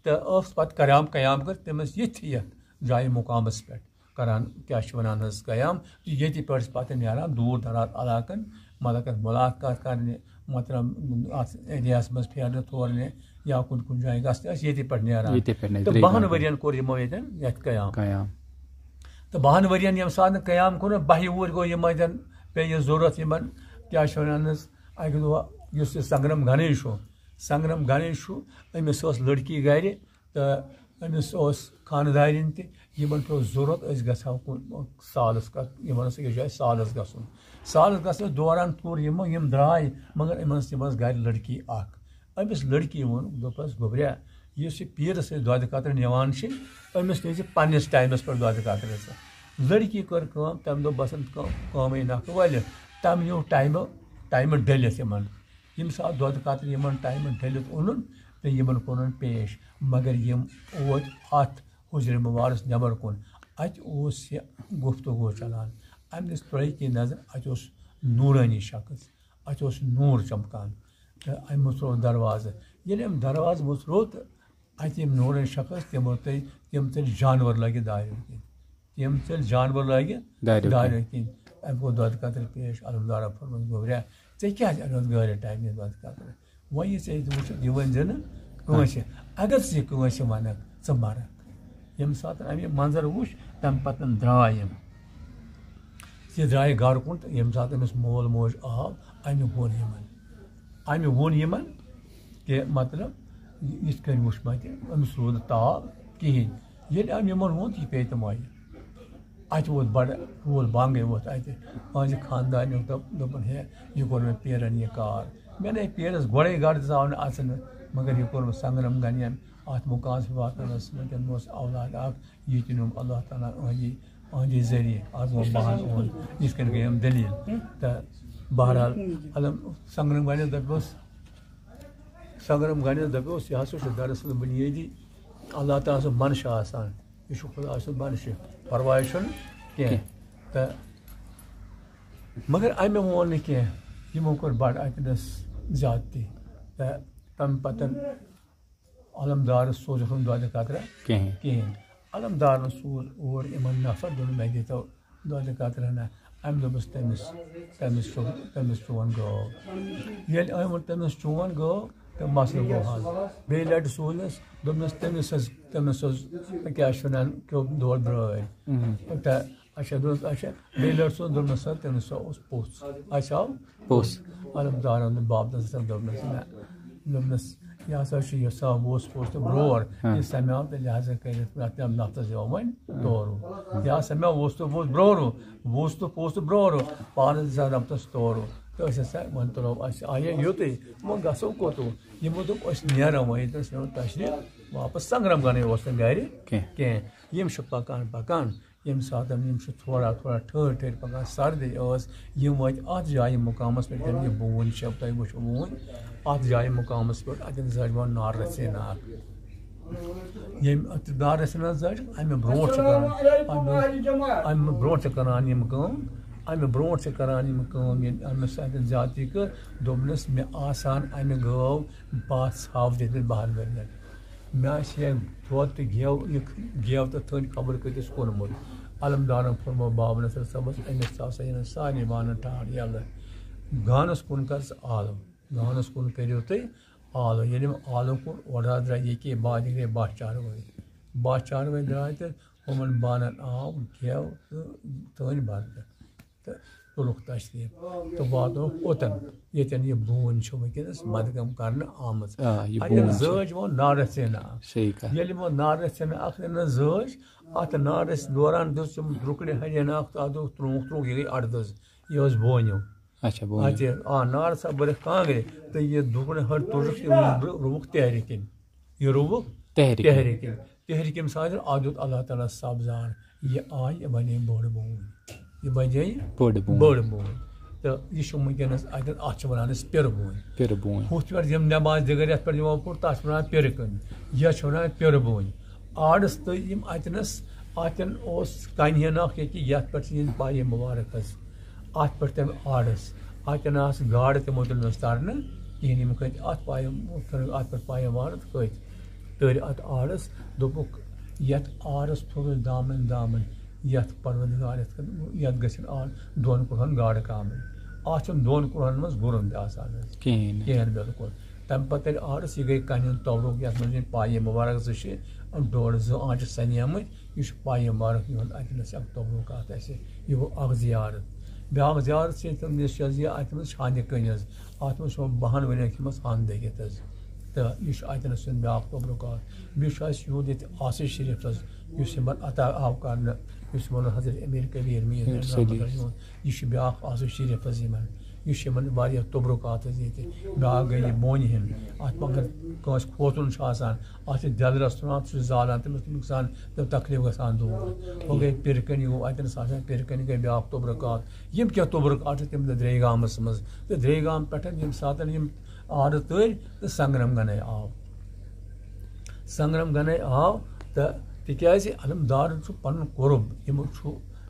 تہٕ ٲس پَتہٕ کرام قیام کٔر تٔمِس ییٚتھی یَتھ جایہِ مُقامَس پٮ۪ٹھ کران، کیٛاہ چھِ وَنان حظ، قیام۔ تہٕ ییٚتی پٮ۪ٹھ چھِ پَتہٕ نیران دوٗر دراز علاقَن، مطلب، مُلاقات کرنہِ، مطلب، اَتھ ایریاہَس منٛز پھیرنہِ تھورنہِ یا کُنہِ کُنہِ جایہِ گژھنہِ ٲسۍ ییٚتی پٮ۪ٹھ نیران۔ ییٚتی پٮ۪ٹھ نیرِ تہٕ ترٛیٚیہِ بَہَن گامہِ۔ ؤرِیَن کوٚر یِمو ییٚتٮ۪ن یَتھ قیام۔ قیام۔ تہٕ بَہَن ؤرِیَن ییٚمہِ ساتہٕ نہٕ قیام کوٚر، بَہہِ وُہُر گوٚو یِم اَتٮ۪ن، پیٚیہِ یہِ ضوٚرَتھ یِمَن، کیٛاہ چھِ وَنان حظ، اَکہِ دۄہ یُس یہِ سنگرام گنیش چھُ، سنگرام گنیش چھُ، أمِس ٲس لٔڑکی گَرِ، تہٕ أمِس اوس خانٛدارِنۍ تہِ، یِمَن پیوٚو ضوٚرَتھ، أسۍ گژھو کُن سالَس کَتھ، یِمَن ٲس أکِس جایہِ سالَس گژھُن۔ سالَس گژھنَس دوران توٚر یِمو، یِم درٛاے، مگر یِمَن ٲس، یِمَن ٲس گَرِ لٔڑکی اَکھ۔ أمِس لٔڑکی ووٚن، دوٚپَس، "گوٚبریا، یُس یہِ پیٖرَس أسۍ دۄدٕ قطرٕ نِوان چھِ، أمِس نِیہِ زِ پنٛنِس ٹایمَس پٮ۪ٹھ دۄدٕ قطرٕ ژٕ۔" لٔڑکی کٔر کٲم، تَمہِ دۄہ بَسَن کٲ-، کٲمٕے نَکھٕ وٲلِتھ، تَمہِ نیوٗ ٹایمہٕ، ٹایمہٕ ڈٔلِتھ یِمَن۔ ییٚمہِ ساتہٕ دۄدٕ قطرٕ یِمَن ٹایمہٕ ڈٔلِتھ اوٚنُن تہٕ یِمَن کوٚرُن پیش، مگر یِم وٲتۍ اَتھ حُجرِ مُبارَس نٮ۪بَر کُن۔ اَتہِ اوس یہِ گفتگو چلان۔ اَمہِ نِش ترٛٲے کینٛہہ نظر، اَتہِ اوس نوٗرٲنی شخص، اَتہِ اوس نوٗر چمکان۔ تہٕ أمۍ مُژروو دروازٕ۔ ییٚلہِ أمۍ دروازٕ مُژروو تہٕ اَتہِ یِم نوٗرٲنی شخص، تِمو تُلۍ، تِم تُلۍ جانوَر لٲگِتھ دارٮ۪ن کِنۍ۔ تِم تُلۍ جانوَر لٲگِتھ دارٮ۪ن کِنۍ۔ دارٮ۪ن کِنۍ۔ أمۍ کوٚر دۄدٕ قطرٕ پیش، علمدارَن فرمووُس، "گوٚبریا، ژےٚ کیٛازِ اَنَتھ گٲرِ ٹایمہِ دۄدٕ قطرٕ؟ وۄنۍ یہِ ژےٚ ییٚتہِ وٕچھُتھ، یہِ ؤنۍ زِ نہٕ کٲنٛسہِ۔ اگر ژٕ یہِ کٲنٛسہِ وَنَکھ، ژٕ مَرَکھ۔" ییٚمہِ ساتہٕ أمۍ یہِ منظر وُچھ، تَمہِ پَتہٕ درٛاے یِم۔ یہِ درٛاے گَرٕ کُن، تہٕ ییٚمہِ ساتہٕ أمِس مول موج آو، أمۍ ووٚن یِمَن، أمۍ ووٚن یِمَن کہِ، مطلب، یِتھ کٔنۍ وُچھ مےٚ تہِ، أمِس روٗد نہٕ تاو کِہیٖنۍ۔ ییٚلہِ أمۍ یِمَن ووٚن، یہِ پیٚیہِ تِمَے۔ اَتہِ ووت بَڑٕ رول بانگٕے ووت اَتہِ۔ أہٕنٛزِ خاندارنہِ دوٚپ، دوٚپُن، "ہے، یہِ کوٚر مےٚ پیرَن یہِ کار۔ مےٚ نے پیرَس گۄڈَے گَرٕ ژاو نہٕ اَژنہٕ، مگر یہِ کوٚر مےٚ سنگرم گنین اَتھ مُقامَس پٮ۪ٹھ واتنَس۔ وٕنکٮ۪ن مےٚ اوس اولاد اَکھ، یہِ تہِ نیوٗم اللہ تعالیٰ أہٕنٛدی، أہٕنٛدی ذٔریعہٕ۔ آز گوٚو بہان اُہُنٛد، یِتھ کٔنۍ گٔے یِم دٔلیٖل۔" تہٕ بہرحال، علم سنگرم گنیس دپیوس، سنگرم گنیس دپیوس، یہِ ہسا چھُ دراصل بنیٲدی اللہ تعالیٰ سُنٛد منشہٕ آسان۔ یہِ چھُ خدا سُنٛد منشہٕ، پرواے چھُنہٕ کینٛہہ۔ تہٕ مگر أمۍ مون نہٕ کینٛہہ، یِمو کوٚر بڑٕ اَتہِ نَس زیادتی۔ تہٕ تَمہِ پتہٕ علمدارس سوزُکھ نہٕ دۄدٕ قطرہ کِہیٖنۍ۔ کِہیٖنۍ۔ علمدارن سوز اور یِمن نفر، دوٚپُن، "مےٚ دیٖتو دۄدٕ قطرہ نہ۔" أمۍ دوٚپُس، "تٔمِس، تٔمِس چھُ، تٔمِس چون گٲو۔" ییٚلہِ أمۍ ووٚن، "تٔمِس چون گٲو"، تہٕ مسلہٕ گوٚو حل۔ بیٚیہِ لٹہِ سوٗزنَس، دوٚپنَس، "تٔمِس حظ، تٔمِس حظ، کیٛاہ چھِ وَنان، کیوٚو دۄد برٛٲرۍ۔" تہٕ اچھا، دوٚپنَس، اچھا، بیٚیہِ لٹہِ سوٗز، دوٚپنَس، "سر، تٔمِس سا اوس پوٚژھ۔" اَسہِ آو پوٚژھ۔ علمدارن دوٚپ، بابنس ہسا دوٚپنَس، نہ، دوٚپنَس، "یہِ ہسا چھُ یہِ سا ووس پوٚژھ تہٕ برور، یہِ سمیاو تہٕ لہذا کٔرِتھ اَتھ نفرس یِوان وۄنۍ تورو۔ یہِ ہسا مےٚ ووس تہٕ پوٚژھ برورو، ووس تہٕ پوٚژھ تہٕ برورو، پانس دِژ ربتس تورو۔ تہٕ أسۍ ہسا وۄنۍ تُلو، اَسہِ آیے یوٚتُے، وۄنۍ گژھو کوٚتو؟" یِمو دوٚپ، "أسۍ نیرو وۄنۍ ییٚتہِ، أسۍ نیرو تشریف واپس۔" سنگرم گنٕے اوس نہٕ گرِ کینٛہہ۔ یِم چھِ پکان پکان، ییٚمہِ ساتہٕ یِم چھِ تھوڑا تھوڑا ٹھٔہر ٹھٔہر پکان، سردی ٲس، یِم وٲتۍ اَتھ جایہِ مُقامَس پٮ۪ٹھ، ییٚتٮ۪ن یہِ بوٗنۍ چھِ، تۄہہِ وٕچھو بوٗنۍ، اَتھ جایہِ مُقامَس پٮ۪ٹھ، اَتٮ۪ن زٲج یِمو نارٕ رَژھِ ناگ۔ ییٚمہِ اَتھ نارٕ رَژھِ ناگ زٲج، اَمہِ برونٛٹھ چھِ کران، اَمہِ، اَمہِ برونٛٹھ چھِ کران یِم کٲم، اَمہِ برونٛٹھ چھِ کران یِم کٲم، ییٚلہِ أمِس اَتٮ۪ن زیادتی کٔر، دوٚپنَس، "مےٚ آسان اَمہِ گٲو بَہہ ژھاوٕ دِتھ بَہَن ؤرۍ یَن۔" مےٚ آسہِ ہے دۄد تہٕ گٮ۪و، یہِ گٮ۪و تہٕ تھٔنۍ خبر کۭتِس کُنمُت۔ علمدارن فرمو بابا نصر صٲبس، أمِس ژاو سا یِنہٕ سارنٕے بانن ٹاٹھ یَلہٕ۔ گانس کُن کر ژٕ آلو، گانس کُن کٔرِو تُہۍ آلو۔ ییٚلہِ یِم آلو کُن اورٕ حظ درٛاے، ییٚکے بعد گٔے بَہہ چاروٲے۔ بَہہ چاروٲے درٛاے تہٕ یِمن بانن آو گٮ۪و تہٕ تھٔنۍ بَتہٕ۔ تہٕ تُلُکھ تشریٖف تہٕ واتنووُکھ اوٚتَن، ییٚتٮ۪ن یہِ بوٗنۍ چھِ وٕنکیٚنَس مدگم کرنہٕ آمٕژ۔ آ، یہِ اَتٮ۪ن بوٗنۍ چھِ۔ زٲج یِمو نارٕ رَژھِ ہنا۔ صحیح کَتھ۔ ییٚلہِ یِمو نارٕ رَژھِ ہنا اَکھ أنٕس زٲج، اَتھ نارٕ رَژھِ دوران دیُت یِم درُکڑِ ہَرِ ہنا اَکھ، تہٕ اَتھ دوٚپُکھ، ترٛووُکھ، ترٛووُکھ، یہِ گٔے اَڑدٔز، یہِ ٲس بونیو۔ اچھا، بونیو۔ اَتہِ، آ، نارٕ ژھا بٔرِکھ کانٛگرِ، تہٕ یہِ درُکڑِ ہَر تُجُکھ، تِم رُ-، رُوُکھ تہرِ کِنۍ۔ یہِ رُوُکھ تہرِ کِنۍ۔ تہرِ کِنۍ۔ تہرِ کِنۍ ساتہٕ اَتھ دیُت اللہ تعالیٰ سبزار۔ یہِ آے، یہِ بنے بٔڑ بوٗنۍ۔ یہِ بنے بٔڑ بوٗنۍ۔ بٔڑ بوٗنۍ۔ تہٕ یہِ چھُ وٕنکیٚنَس اَتٮ۪ن، اَتھ چھِ وَنان أسۍ پِرٕ بوٗنۍ۔ پِرٕ بوٗنۍ۔ ہُتھ پٮ۪ٹھ یِم نٮ۪ماز دِگر یَتھ پٮ۪ٹھ یِمو پوٚر، تَتھ چھِ وَنان پِرٕ کٔنۍ۔ یَتھ چھِ وَنان پِرٕ بوٗنۍ۔ آرڈٕس تہٕ یِم اَتٮ۪نَس، اَتٮ۪ن اوس کَنہِ ہنا اَکھ ییٚتہِ، یَتھ پٮ۪ٹھ چھِ یِم پایہِ مُبارک حظ۔ اَتھ پٮ۪ٹھ تِم آرڈٕس، اَتٮ۪ن آسہٕ گاڈٕ تِمو تُلمَژٕ تَرنہٕ کِہیٖنۍ۔ یِم کھٔتۍ اَتھ پایہِ، اَتھ پٮ۪ٹھ پایہِ مُبارک کھٔتۍ۔ تٔرۍ اَتھ آرس، دوٚپُکھ، "یَتھ آرس پھیوٚرُس دامن دامن، یَتھ پروردگار، یَتھ، یَتھ گژھن آر دۄن کُلہن گاڈٕ کامٕنۍ۔ اَتھ چھُنہٕ دۄن کُلہن منٛز گُرُن تہِ آسان حظ۔" کِہیٖنۍ نہٕ۔ کِہیٖنۍ بِلکُل۔ تَمہِ پَتہٕ تیٚلہِ آرس، یہِ گٔے کَنہِ ہُنٛد تَبرُک، یَتھ منٛز یِم پایہِ مُبارک زٕ چھِ، ڈوڈ زٕ آنٛچہِ سَنیمٕتۍ، یہِ چھُ پایہِ مُبارک یِہُنٛد اَتہِ نَس اَکھ تبرُک اَتھ اَسہِ۔ یہِ گوٚو اَکھ زیارت۔ بیٛاکھ زیارت چھِ تِم، یُس چھِ حظ یہِ اَتہِ منٛز چھانہِ کٔنۍ حظ، اَتھ منٛز چھُ بَہَن ؤرِین کھٮ۪مَس ہَن دٔگِتھ حظ۔ تہٕ یہِ چھُ اَتہِ نَس سُنٛد بیٛاکھ تبرُک اَکھ۔ بیٚیہِ چھُ اَسہِ یوٗت ییٚتہِ آصف شریٖف حظ، یُس یِمَن عطا آو کرنہٕ، یُس یِمَن حضرت امیر کبیر میر امیر رحمت صٲب۔ اللہ یِمَن، یہِ چھُ بیٛاکھ آصف شریٖف حظ یِمَن۔ یہِ چھُ یِمَن واریاہ تبرُکات حظ ییٚتہِ۔ بیٛاکھ گٔے یہِ بونہِ ہِنٛد۔ اَتھ مگر کٲنٛسہِ کھوژُن چھُ آسان، اَتھ چھِ دٮ۪لرَس تُلان، سُہ چھُ زالان، تٔمِس، تٔمِس نۄقصان، تٔمِس تکلیٖف گژھان دوٗر۔ وۄنۍ گٔے پِرکٔنۍ، یہِ گوٚو اَتٮ۪ن سُہ آسان پِرکٔنۍ، گٔے بیٛاکھ تبرُکات۔ یِم کیٛاہ تبرُکات چھِ، تِم تہِ درٛے گامَس منٛز۔ تہٕ درٛے گام پٮ۪ٹھ ییٚمہِ ساتہٕ یِم آرٕ تٔرۍ تہٕ سنگرم گنے آو۔ سنگرم گنے آو تہٕ تِکیٛازِ علمدارن چھُ پنُن قرب، یِمو چھُ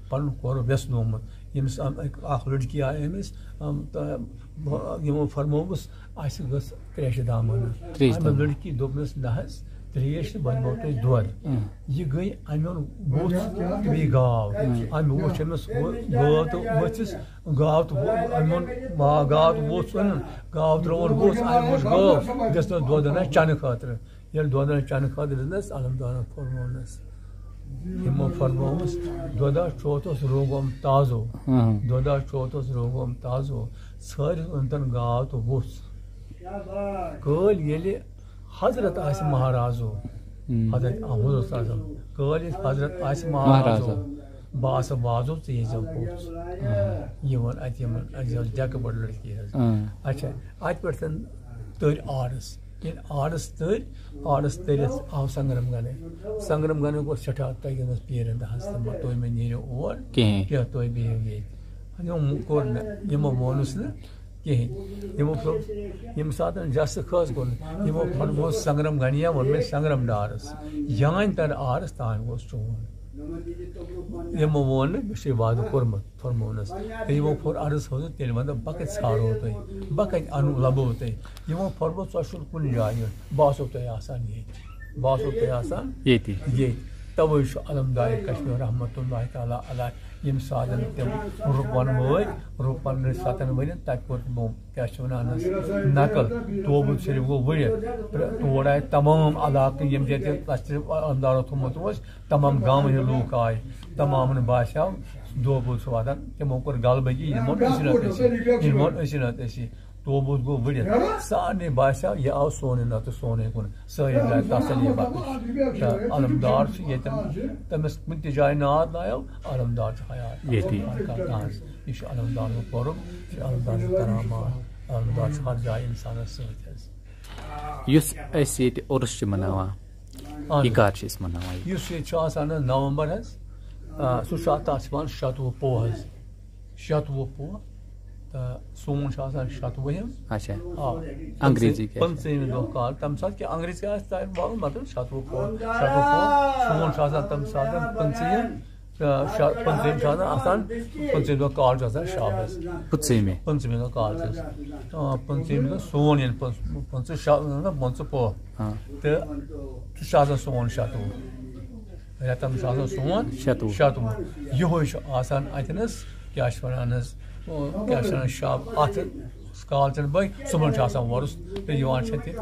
پنُن قرب یژھنومُت۔ ییٚمِس اَم-، اَکھ، اَکھ لڑکی آے أمِس، اَم، تہٕ یِمو فرمووُس، اَسہِ گٔژھ تریشہِ دامن۔ تریشہِ أمۍ دامن۔ لڑکی دوٚپنَس، "نہ حظ، تریش تہٕ بہٕ دِمو تۄہہِ دۄد۔" اۭں۔ یہِ گٔے اَمیُن ووٚژھ بیٚیہِ گاو۔ اۭں۔ أمۍ ووٚژھ أمِس ہُہ گٲو تہٕ ؤژھِس گاو تہٕ وو-، أمۍ ووٚن، "ما-، گاو تہٕ ووٚژھ اوٚنُن، گاو ترٛٲوٕن ووٚژھ، أمۍ ووٚژھ گٲو، دِژنَس دۄد نہ چَنہٕ خٲطرٕ۔" ییٚلہِ دۄد نہ چَنہٕ خٲطرٕ دِژنَس، علمدارن فرموونَس، یِمو فرمووُس، "دۄدا چوتھس روگوم تازو، اۭں۔ دۄدا چوتھس روگوم تازو، ژھٲرِس اوٚن تَن گاو تہٕ ووٚژھ۔" کٲلۍ ییٚلہِ حضرت آسہِ مہرازو، اۭں۔ حضرت حضور صلی اللہ علیہ وسلم، کٲلۍ ییٚلہِ حضرت آسہِ مہرازو، مہرازو۔ بہٕ آسہٕ وازو، ژٕ ییٖزٮ۪و پوٚژھ۔ اۭں۔ یہِ ووٚن اَتہِ یِمَن، اَتہِ زٲژ ڈٮ۪کہٕ بٔڑ لڑکی حظ۔ اۭں۔ اچھا، اَتہِ پٮ۪ٹھ تٔرۍ آرس۔ ییٚلہِ آرس تٔرۍ، آرس تٔرِتھ آو سنگرم گنے۔ سنگرم گنے گوٚو سٮ۪ٹھاہ تٔگِنَس پیٖرن دَہَس تہٕ مہ تُہۍ مہ نیٖرِو اور کِہیٖنۍ۔ کینٛہہ، تُہۍ بِہِو ییٚتہِ۔ یِمو کوٚر نہٕ، یِمو ووٚنُس نہٕ کِہیٖنۍ۔ یِمو کوٚر، ییٚمہِ ساتہٕ جَسہٕ خٲص کوٚر نہٕ، یِمو فرموو سنگرم گنیا، ووٚن مےٚ سنگرم ڈارَس، یانۍ تَر آرَس، تانۍ گوٚژھ چون۔ یِمو ووٚن نہٕ، مےٚ چھُ یہِ وعدٕ کوٚرمُت، فرموونَس۔ تہٕ یِمو کوٚر عرض، حضور، تیٚلہِ وَنہٕ بہٕ، بہٕ کَتہِ ژھانڈو تۄہہِ، بہٕ کَتہِ اَنہٕ، لَبو تۄہہِ؟ یِمو فرموو، ژےٚ چھُنہٕ کُنہِ جایہِ یُن، بہٕ آسو تۄہہِ آسان ییٚتہِ، بہٕ آسو تۄہہِ آسان ییٚتی۔ ییٚتہِ۔ تَوَے چھُ علمدار کشمیر رحمتہ اللہ تعالیٰ علیہ، ییٚمہِ ساتہٕ تِم رُکوَن وٲتۍ، رُکوَن گٔے سَتَن ؤرِین، تَتہِ کوٚر تِمو، کیٛاہ چھِ وَنان حظ، نقل، توبہٕ شریف گوٚو ؤڑِتھ۔ تہٕ تور آیہِ تمام علاقہٕ، یِم جایہِ تہِ تَتھ صرف علمدارو تھوٚمُت اوس، تمام گامہٕ ہٕنٛدۍ لوٗکھ آے، تمامَن باسیٛو، دوبُل چھُ واتان، تِمو کوٚر غلبہٕ کہِ یِمَن أسۍ نہٕ أسۍ، یِمَن أسۍ نہٕ أسۍ۔ توبوٗد گوٚو ؤڑِتھ۔ سارنٕے باسیٛو، یہِ آو سونُے نتہٕ سونُے کُن۔ سٲری درٛاے تسلی بخش۔ تہٕ علمدار چھُ ییٚتٮ۪ن، تٔمِس کُنہِ تہِ جایہِ ناد لایو، علمدار چھُ حیات۔ ییٚتی۔ یہِ چھُ علمدارُک قرب، یہِ چھُ علمدارُک کرامات۔ علمدار چھُ ہر جایہِ اِنسانَس سۭتۍ حظ۔ یُس أسۍ ییٚتہِ عُرُس چھِ مناوان، اَہَن یہِ حظ۔ کر چھِ أسۍ مناوان یہِ؟ یُس ییٚتہِ چھُ آسان حظ نومبر حظ، آ، سُہ چھُ اَتھ، تَتھ چھِ وَنان شَتوُہ پوہ حظ۔ شَتوُہ پوہ۔ تہٕ سون چھُ آسان شَتوُہِم۔ اچھا۔ آ۔ انگریزی کیٛاہ چھِ؟ پٕنٛژٕہمہِ دۄہ کال، تَمہِ ساتہٕ کہِ انگریزی آسہِ تَتہِ وَنُن، مطلب، شَتوُہ پوہ، شَتوُہ پوہ۔ سون چھُ آسان تَمہِ ساتہٕ پٕنٛژٕہِم، تہٕ شا-، پٕنٛژٕہِم چھُ آسان، آسان، پٕنٛژٕہِم دۄہ کال چھُ آسان شابَس۔ پٕنٛژٕہمہِ؟ پٕنٛژٕہمہِ دۄہ کال چھُ آسان۔ آ، پٕنٛژٕہِمہِ دۄہ سون یِن پٕنٛژ-، پٕنٛژٕہ شا-، پٕنٛژٕہ پوہ۔ ہاں۔ تہٕ سُہ چھُ آسان سون شَتوُہ۔ رٮ۪تَن چھُ آسان سون شَتوُہ۔ شَتوُہ۔ یِہوٚے چھُ آسان اَتٮ۪نَس، کیٛاہ چھِ وَنان حظ، او، کیٛاہ چھِ وَنان، شب اَتھ کالچَن بٲگۍ، صُبحَن چھُ آسان وۄرُس تہٕ یِوان چھِ تہِ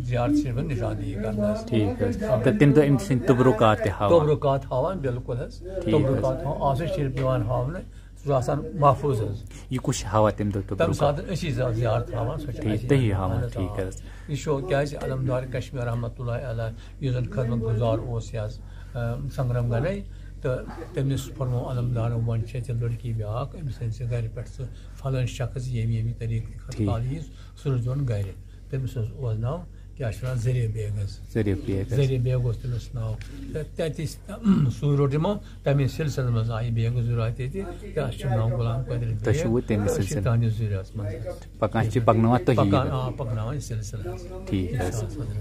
زیارت شریٖفَن نِشاندہی کرنہٕ حظ۔ ٹھیٖک حظ۔ تہٕ تَمہِ دۄہ أمۍ سٕنٛدۍ تبرُکات تہِ ہاوان۔ تبرُکات ہاوان، بِلکُل حظ۔ ٹھیٖک حظ۔ تبرُکات ہاوان، آسہٕ شریٖف یِوان ہاونہٕ، سُہ چھُ آسان محفوٗظ حظ۔ یہِ کُس چھُ ہاوان تَمہِ دۄہ تَمہِ تبرُکات؟ ساتہٕ أسی زیادٕ زیارت ہاوان، سۄ چھِ ٹھیٖک، اَسہِ تُہی ہاوان، ہاونہٕ ٹھیٖک تھاوان۔ حظ۔ یہِ چھُ کیٛازِ علمدار کشمیر رحمتہ اللہ علیہ، یُس زَن خدمت گُزار اوس یہِ حظ، اَم، سنگرم گنے، تہٕ تٔمِس فرموو علمدارن، وۄنۍ چھےٚ ژےٚ لڑکی بیٛاکھ، أمِس أنۍ زِ گرِ پٮ۪ٹھ ژٕ فلٲنۍ شخص، ییٚمہِ ییٚمہِ طریٖقہٕ ٹھیٖک۔ خدمت یِیہِ، سُہ روزِ وۄنۍ گرِ۔ تٔمِس اوس، اوس ناو، کیٛاہ چھُ وَنان، ذریعہ بیگ حظ۔ ذریعہ بیگ حظ۔ ذریعہ بیگ اوس تٔمِس ناو۔ تہٕ تَتہِ ٲسۍ، سُے روٚٹ یِمو، تَمے سلسلس منٛز آیہِ بیگ ضروٗرت ییٚتہِ، تہٕ اَسہِ چھُ ناو غلام قٲدر تۄہہِ بیگ۔ چھُوٕ تَمے تہٕ أسۍ چھِ سلسلہٕ؟ تُہٕنٛدِس ذُریعس منٛز حظ۔ پَکان چھِ، پَکناوان تُہی پَکان، یہِ۔ آ، پَکناوان یہِ سلسلہٕ حظ۔ ٹھیٖک حظ۔ اِنشاءاللہ۔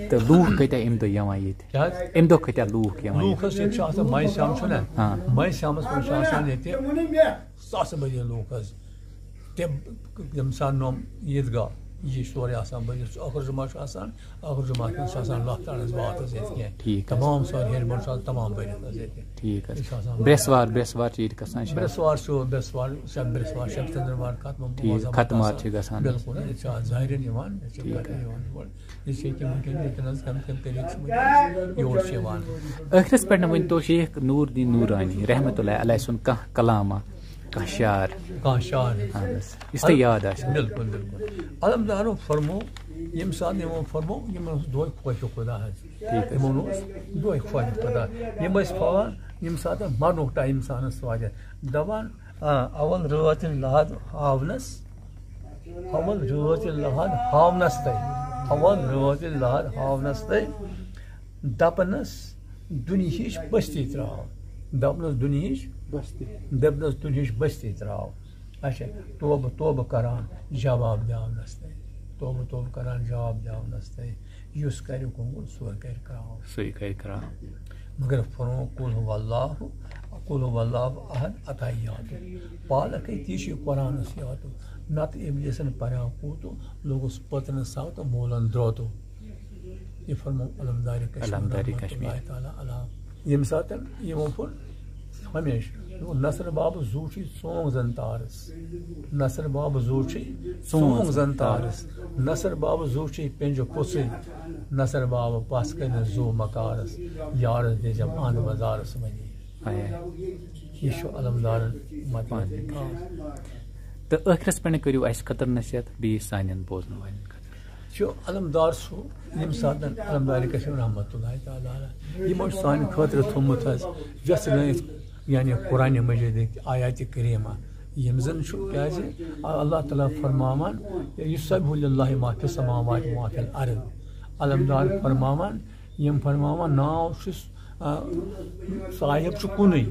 تہٕ لوٗکھ کۭتیٛاہ اَمہِ دۄہ یِوان ییٚتہِ؟ کیٛاہ حظ؟ اَمہِ دۄہ کۭتیٛاہ لوٗکھ یِوان لوٗکھ ییٚتہِ؟ حظ، ییٚتہِ چھِ آسان ماہِ صیام چھُنہ؟ ہاں۔ ماہِ صیامَس منٛز چھِ آسان ییٚتہِ ساسہٕ بٔدی لوٗکھ حظ۔ تِم، ییٚمہِ ساتہٕ نوٚم عیٖدگاہ، یہِ چھُ سورُے آسان بٔنِتھ۔ ٲخٕر جُمعہ چھُ آسان، ٲخٕر جُمعہ چھُنہٕ آسان لَتھ تَران حظ واتھ حظ ییٚتہِ کینٛہہ۔ ٹھیٖک حظ۔ تمام سٲنۍ ہیٚرِ بۄن چھُ آسان تمام بٔنِتھ حظ ییٚتہِ۔ ٹھیٖک حظ۔ یہِ چھُ آسان بریسوار، بریسوار چھِ عیٖد گژھان شاید۔ بریسوار چھُ، بریسوار، شب بریسوار، شب ژٔنٛدٕروار ختم، ٹھیٖک، موزٕ ختمات آسان۔ چھِ گژھان۔ بِلکُل حظ، یہِ چھُ آز ظٲہِرَن یِوان، یہِ چھِ ٹھیٖک۔ کَتھٕ یِوان یور۔ یہِ چھِ ییٚکیٛاہ وٕنکیٚن ییٚتٮ۪ن حظ کَم کَم طریٖقہٕ چھِ وٕنکیٚن یور چھِ یِوان۔ ٲخرَس پٮ۪ٹھ مےٚ ؤنۍ تو شیخ نور الدین نورانی رحمتہ اللہ علیہ سُنٛد کانٛہہ کلامہ، کانٛہہ شعر۔ کانٛہہ شعر۔ اہن حظ۔ یُس تۄہہِ یاد آسہِ۔ بِلکُل، بِلکُل۔ علمدارو فرمو، ییٚمہِ ساتہٕ یِمو فرمو، یِمن اوس دۄہے خوفِ خدا حظ۔ ٹھیٖک حظ۔ یِمن اوس دۄہے خوفِ خدا۔ یِم ٲسۍ پھاوان، ییٚمہِ ساتہٕ مرنُک ٹایم اِنسانَس واتہِ۔ دَپان، آ، اول رٲژ ییٚلہِ لحد ہاونَس، اول رٲژ ییٚلہِ لحد ہاونَس تَے، اول رٲژ ییٚلہِ لحد ہاونَس تَے، دَپنَس دُنہِچ بستی ترٛاو، دَپنَس دُنہِچ بستی۔ دَپنَس دُنہِچ بستی ترٛاو۔ اچھا، توبہٕ، توبہٕ کران جواب دیاونَس تَے، توبہٕ، توبہٕ کران جواب دیاونَس تَے، یُس کرِ کُنگُن، سُے کرِ کرٛاو۔ سُے کرِ کرٛاو۔ مگر فرمو، قل هو اللہ، قل هو اللہ احد، اتحیات۔ پالکھ ہے تی چھُ قرآنس یاد۔ نتہٕ ابلیسن پریاو کوٗتو، لوگُس پٔتنہٕ ساو تہٕ مولن درٛوتو۔ یہِ فرمو علمدارِ کشمیر علمدارِ رحمتہ کشمیر۔ اللہ تعالیٰ علیہ۔ ییٚمہِ ساتہٕ یِمو پوٚر ہمیشہِ، دوٚپُن، نصر بابہٕ زوٗ چھُے ژونٛگ زن تارس۔ نصر بابہٕ زوٗ چھُے ژونٛگ زن تارس۔ نصر بابہٕ زوٗ چھُے پٮ۪نجہِ کُژھٕے۔ نصر بابہٕ پس کَرِ نہٕ زوٗ مکارس۔ یارس دِژٮ۪م اند بازارس منی۔ آیا۔ یہِ چھُ علمدارن مطلب۔ پانہٕ۔ تہٕ ٲخرس پٮ۪ٹھ کٔرِو اَسہِ خٲطرٕ نصیحت بیٚیہِ سانٮ۪ن بوزن والٮ۪ن خٲطرٕ۔ چھُ علمدار سُہ، ییٚمہِ ساتہٕ علمدارِ کشمیر رحمتہ اللہ تعالیٰ علیہ، یِمو چھُ سانہِ خٲطرٕ تھوٚومُت حظ وٮ۪ژھنٲیِتھ، یعنی قرآنِ مجیدٕکۍ آیاتِ کریمہ، یِم زن چھُ، کیازِ اللہ تعالیٰ فرماوان، یسبح للہ ما فی السماوات و ما فی الارض۔ علمدار فرماوان، یِم فرماوان، ناو چھُس آ، صاحب چھُ کُنُے،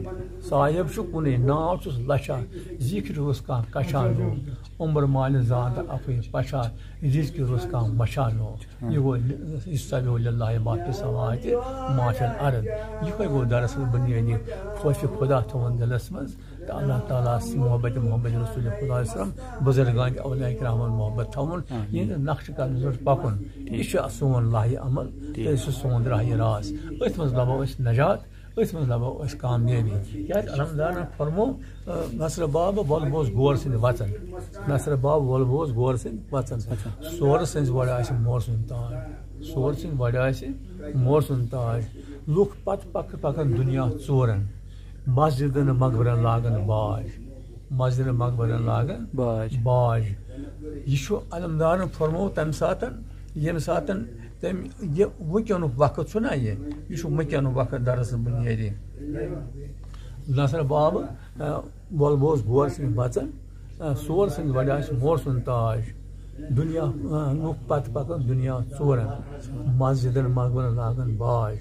صاحب چھُ کُنُے، ناو چھُس لچھا، ذِکرِ روٚس کانٛہہ کچھا نوٚو، عمر مالہِ زان تہٕ اَکُے پچھا، رِزقِ روٚس کانٛہہ مچھا نوٚو۔ یہِ گوٚو، یہِ سَبیحُ لِلّٰہِ ما فِی السَّمَاواتِ ما فِی الْأَرْضِ۔ یہِ کۄس گوٚو دراصل بُنیٲدی خوفِ خدا تھاوُن دِلس منٛز؟ تہٕ اللہ تعالیٰ ہس محبت، محبت رسول خدا صلی اللہ علیہ وسلم، بزرگان اولیاء کرامن محبت تھاوُن، آمین۔ یِہنٛدِ نقشہِ قدمس پٮ۪ٹھ پکُن۔ ٹھیٖک۔ یہِ چھُ سون لاہہِ عمل، ٹھیٖک۔ تہٕ یہِ چھُ سون راہہِ راز۔ أتھۍ منٛز لبو أسۍ نجات، أتھۍ منٛز لبو أسۍ کامیٲبی۔ کیازِ علمدارن فرمو، آ، نصر باب وۄل بوز گور سٕنٛدِ وژن۔ نصر باب وۄل بوز گور سٕنٛدِ وژن۔ اچھا۔ سورٕ سٕنٛزِ وۄڑِ آسہِ مور سُنٛد تاج۔ سورٕ سٕنٛزِ وۄڑِ آسہِ مور سُنٛد تاج۔ لُکھ پتہٕ پکہٕ پکن دُنیا ژورن۔ مسجدن مقبرن لاگن باج۔ مسجدن مقبرن لاگن باج۔ باج۔ یہِ چھُ علمدارن فرموو تمہِ ساتن، ییٚمہِ ساتن تٔمۍ یہِ وٕنکیٚنُک وقت چھُ نہ یہِ، یہِ چھُ وٕنکیٚنُک وقت دراصل بُنیٲدی۔ نصر باب، آ، وۄل بوز گور سٕنٛدِ وژن، آ، سور سٕنٛدِ وۄڑِ آسہِ مور سُنٛد تاج۔ دُنیا، آ، لُکھ پتہٕ پکن دُنیا ژورن۔ مسجدن مقبرن لاگن باج۔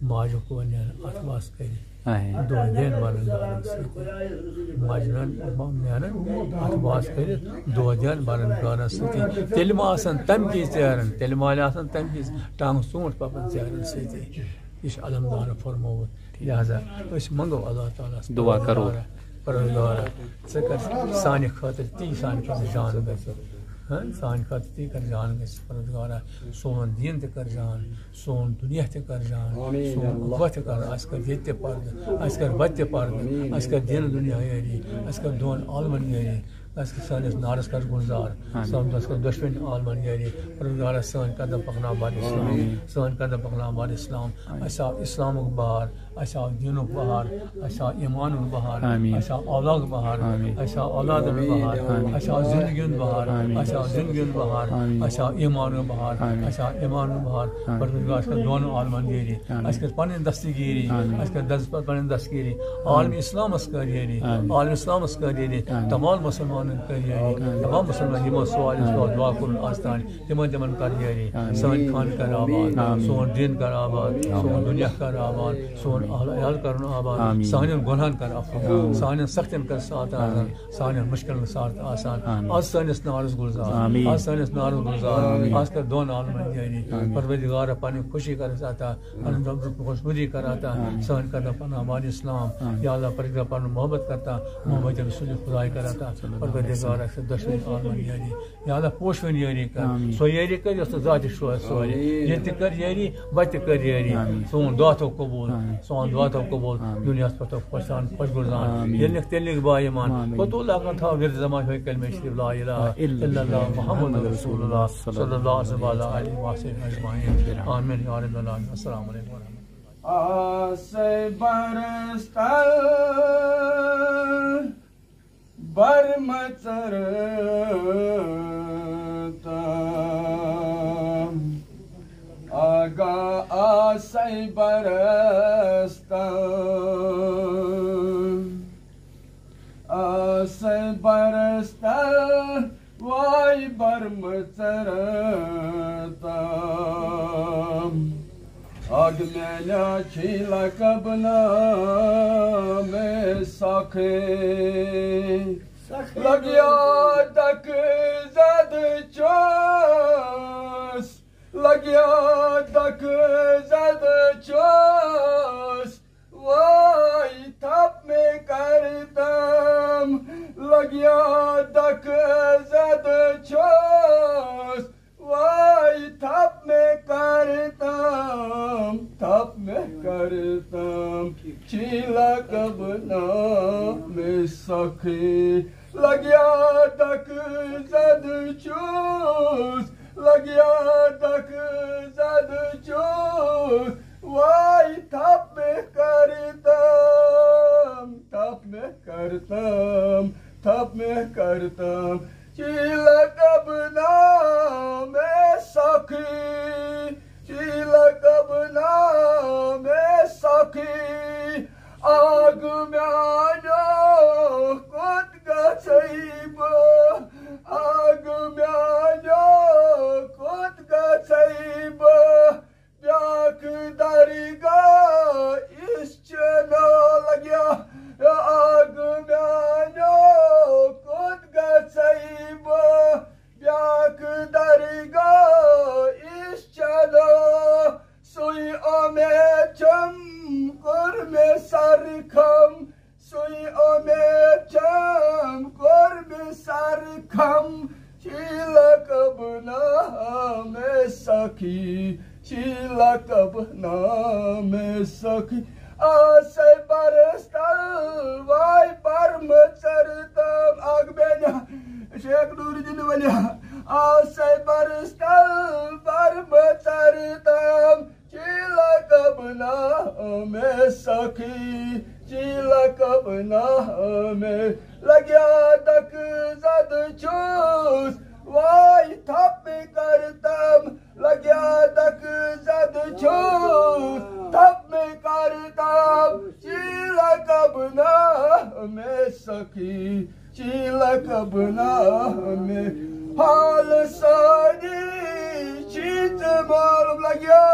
ماجہِ کورِ نیرن اتھٕ واس کٔرِتھ۔ آہے۔ دۄہ دِن ورن گارن سۭتۍ۔ ماجہِ نیرن اتھٕ واس کٔرِتھ۔ دۄہ دِن ورن گارن سۭتۍ۔ تیٚلہِ ما آسن تمہِ کِس ژیرن، تیٚلہِ ما آسن تمہِ کِس ٹانٛگہٕ ژوٗنٛٹھۍ پپن ژیرن سۭتۍ۔ یہِ چھُ علمدارن فرموومُت۔ لہذا أسۍ منٛگو اللہ تعالیٰ ہس، دعا کرو۔ پروردگارا، پروردگارا، ژٕ کر سانہِ خٲطرٕ تی، سانہِ خٲطرٕ جان گژھِ۔ ہاں، سانہِ خٲطرٕ تی کر جان گژھِ، پروردگارا۔ سون دیٖن تہِ کر جان، سون دُنیا تہِ کر جان، آمین۔ سون اللہ۔ اُخوہ تہِ کر، اَسہِ کر ییٚتہِ تہِ پردٕ، اَسہِ کر وَتہِ تہِ پردٕ، آمین۔ اَسہِ کر دیٖن دُنیا یٲری، اَسہِ کر دۄن عالمن یٲری، اَسہِ کر سٲنِس نارس کر گُلزار، آمین۔ سٲنِس کر دۄشوٕنی عالمن یٲری۔ پروردگارا، سٲنۍ قدم پکناو بر اسلام، آمین۔ سٲنۍ قدم پکناو بر اسلام۔ آمین۔ اَسہِ آو اسلامُک بار، اَسہِ آو دیٖنُک بہار، اَسہِ آو ایٖمانُک بہار، آمین۔ اَسہِ آو اولادُک بہار، آمین۔ اَسہِ آو اولادُک بہار، آمین۔ اَسہِ آو زِندگی ہُنٛد بہار، آمین۔ اَسہِ آو زِندگی ہُنٛد بہار، آمین۔ اَسہِ آو ایٖمانُک بہار، آمین۔ اَسہِ آو ایٖمانُک بہار۔ آمین۔ پروردگار، اَسہِ کر دۄن عالمن یٲری، آمین۔ اَسہِ کر پنٕنۍ دستگیٖری، آمین۔ اَسہِ کر دس-، پنٕنۍ دستگیٖری۔ عالم اسلامس کر یٲری، آمین۔ عالم اسلامس کر یٲری، آمین۔ تمام مسلمانن کر یٲری، آمین۔ تمام مسلمان یِمو سوال، یِمو دعا کوٚرمُت آز تام، تِمن، تِمن کر یٲری۔ آمین۔ سٲنۍ خانہٕ کر آباد، آمین۔ سون دیٖن کر آباد، آمین۔ سون دُنیا کر آباد، سون اہل عیال کرُن آباد، آمین۔ سانٮ۪ن گۄنہن کر عفو، آمین۔ سانٮ۪ن سختین کر ساتھ آسان، آمین۔ سانٮ۪ن مُشکلن ساتھ آسان۔ آمین۔ آز سٲنِس نارس گُلزار، آمین۔ آز سٲنِس نارس گُلزار، آمین۔ آز کر دۄن عالمن یٲری۔ آمین۔ پروردگار، پنٕنۍ خوشی کر اَسہِ عطا، پنٕنۍ رب خۄشنودی کر عطا، آمین۔ سٲنۍ کر پناہ مان اسلام۔ آمین۔ یا اللہ، پروردگار، پنُن محبت کر عطا، محبت رسول خدای کر عطا۔ صلی اللہ علیہ وسلم۔ پروردگار، اَسہِ دۄشوٕنی عالمن یٲری۔ یا اللہ، پوشوٕنۍ یٲری کر۔ آمین۔ سۄ یٲری کر، یۄس ژٕ ذاتِ چھُ سۄے۔ آمین۔ ییٚتہِ تہِ کر یٲری، وتہِ تہِ کر یٲری۔ آمین۔ سون دعا تھاو قبول، آمین۔ سون دعا تھاو قبول۔ آمین۔ دُنیاہس پٮ۪ٹھ تھاو خۄش سان، خۄش گُلزان۔ آمین۔ ییٚلہِ نِکھ تیٚلہِ نِکھ با ایمان۔ آمین۔ پتہٕ لاگان تھاو ورد زمان ہیوٚے کلمہ شریف لا الہ الا اللہ محمد رسول اللہ صلی اللہ علیہ وسلم وعلی آلہ وصحبہ اجمعین۔ آمین یا رب العالمین۔ السلام علیکم ورحمۃ اللہ۔ آسے برستل برمچر تام، آگا آسے برستل، آسے برستل، وای برمچر تام۔ آگ میانیا چھی لقب نام سخی۔ لگیا دک زد چوس، لگیا دک زد چوس، وای تھپ میں کرتم۔ لگیا دک زد چوس، وای تھپ میں کرتم، تھپ میں کرتم، چھی لقب نام سخی۔ لگیا دک زد چوس، لگیا دک زد چوس، وای تھپ میں کرتم، تھپ میں کرتم، تھپ میں کرتم، چھی لقب نام سخی، چھی لقب نام سخی۔ آگ میانو کوٚت گژھے بہٕ، آگ میانو کوٚت گژھے بہٕ، بیاکھ درگاہ آسے برس تل وای پرمژر تام۔ اکھ بیانیہ شیخ نور الدین ولیا۔ آسے برس تل پرمژر تام، چی لقب نام سخی، چی لقب نام۔ لگیا دک زد چھوس وای تھپ کرتم، لگیا دک زد چھوس تھپ میں کرتم، چی لقب نام سخی، چی لقب نام۔ حال سانی چی ژےٚ معلوم۔ لگیا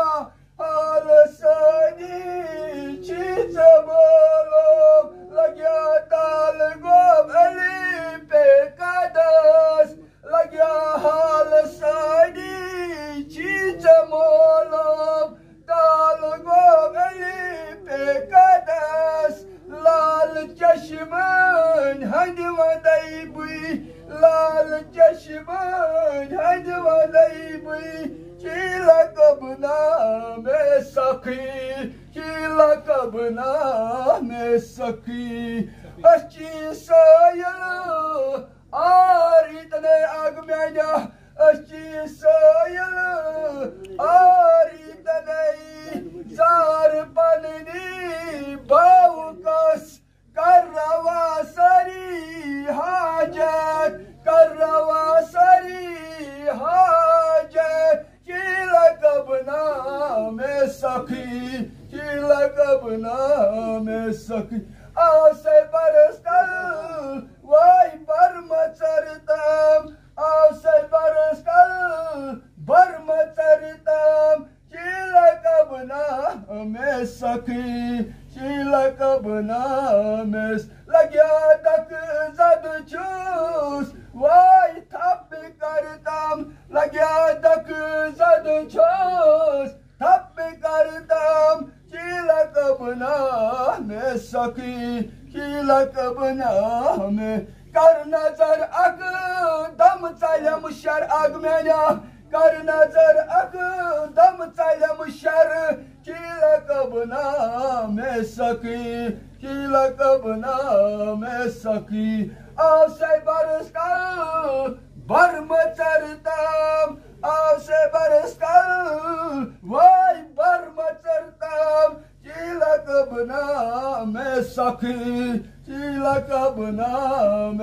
حال سانی چی ژےٚ معلوم۔ لگیا تال گوم علی پہ قدس، لگیا حال سانی چی ژےٚ معلوم۔ تال گوم علی پہ قدس، لال چشمن ہندِ ودی بی، لال چشمن ہندِ ودی بی، چی لقب نام سخی، چی لقب نام سخی۔ اچھی سایل آری تنے اکھ بیانیہ، اچھی سایل آری تنے، زار پننی باوکس، کر روا ساری حاجت، کر روا ساری حاجت۔ چی لقب نام سخی، چی لقب نام سخی۔ آسے برس تل وای پرمژر تام، آسے برس تل پرمژر تام، چی لقب نام سخی، چی لقب نام۔ لگیا دک زد چھوس وای تھپ کرتم، لگیا دک زد چھوس تھپ کرتم، چی لقب نام سخی، چی لقب نام۔ کر نظر اکھ دم ژلم شر، اکھ بیانیہ، کر نظر اکھ دم ژلم شر، چی لقب نام سخی، چی لقب نام سخی۔ آسے برس تل پرمژر تام، آسے برس تل وای پرمژر تام، چی لقب نام سخی، چی لقب نام۔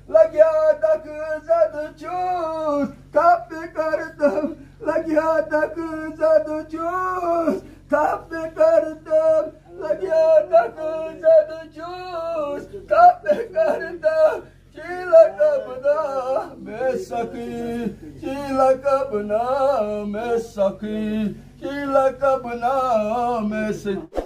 لگیا دک زد چھوس تھپ کرتم، لگیا دک زد چھوس تھپ کرتم، لگیا دک زد چھوس تھپ کرتم، چی لقب نام سخی، چی لقب نام سخی، چی لقب نام سخی۔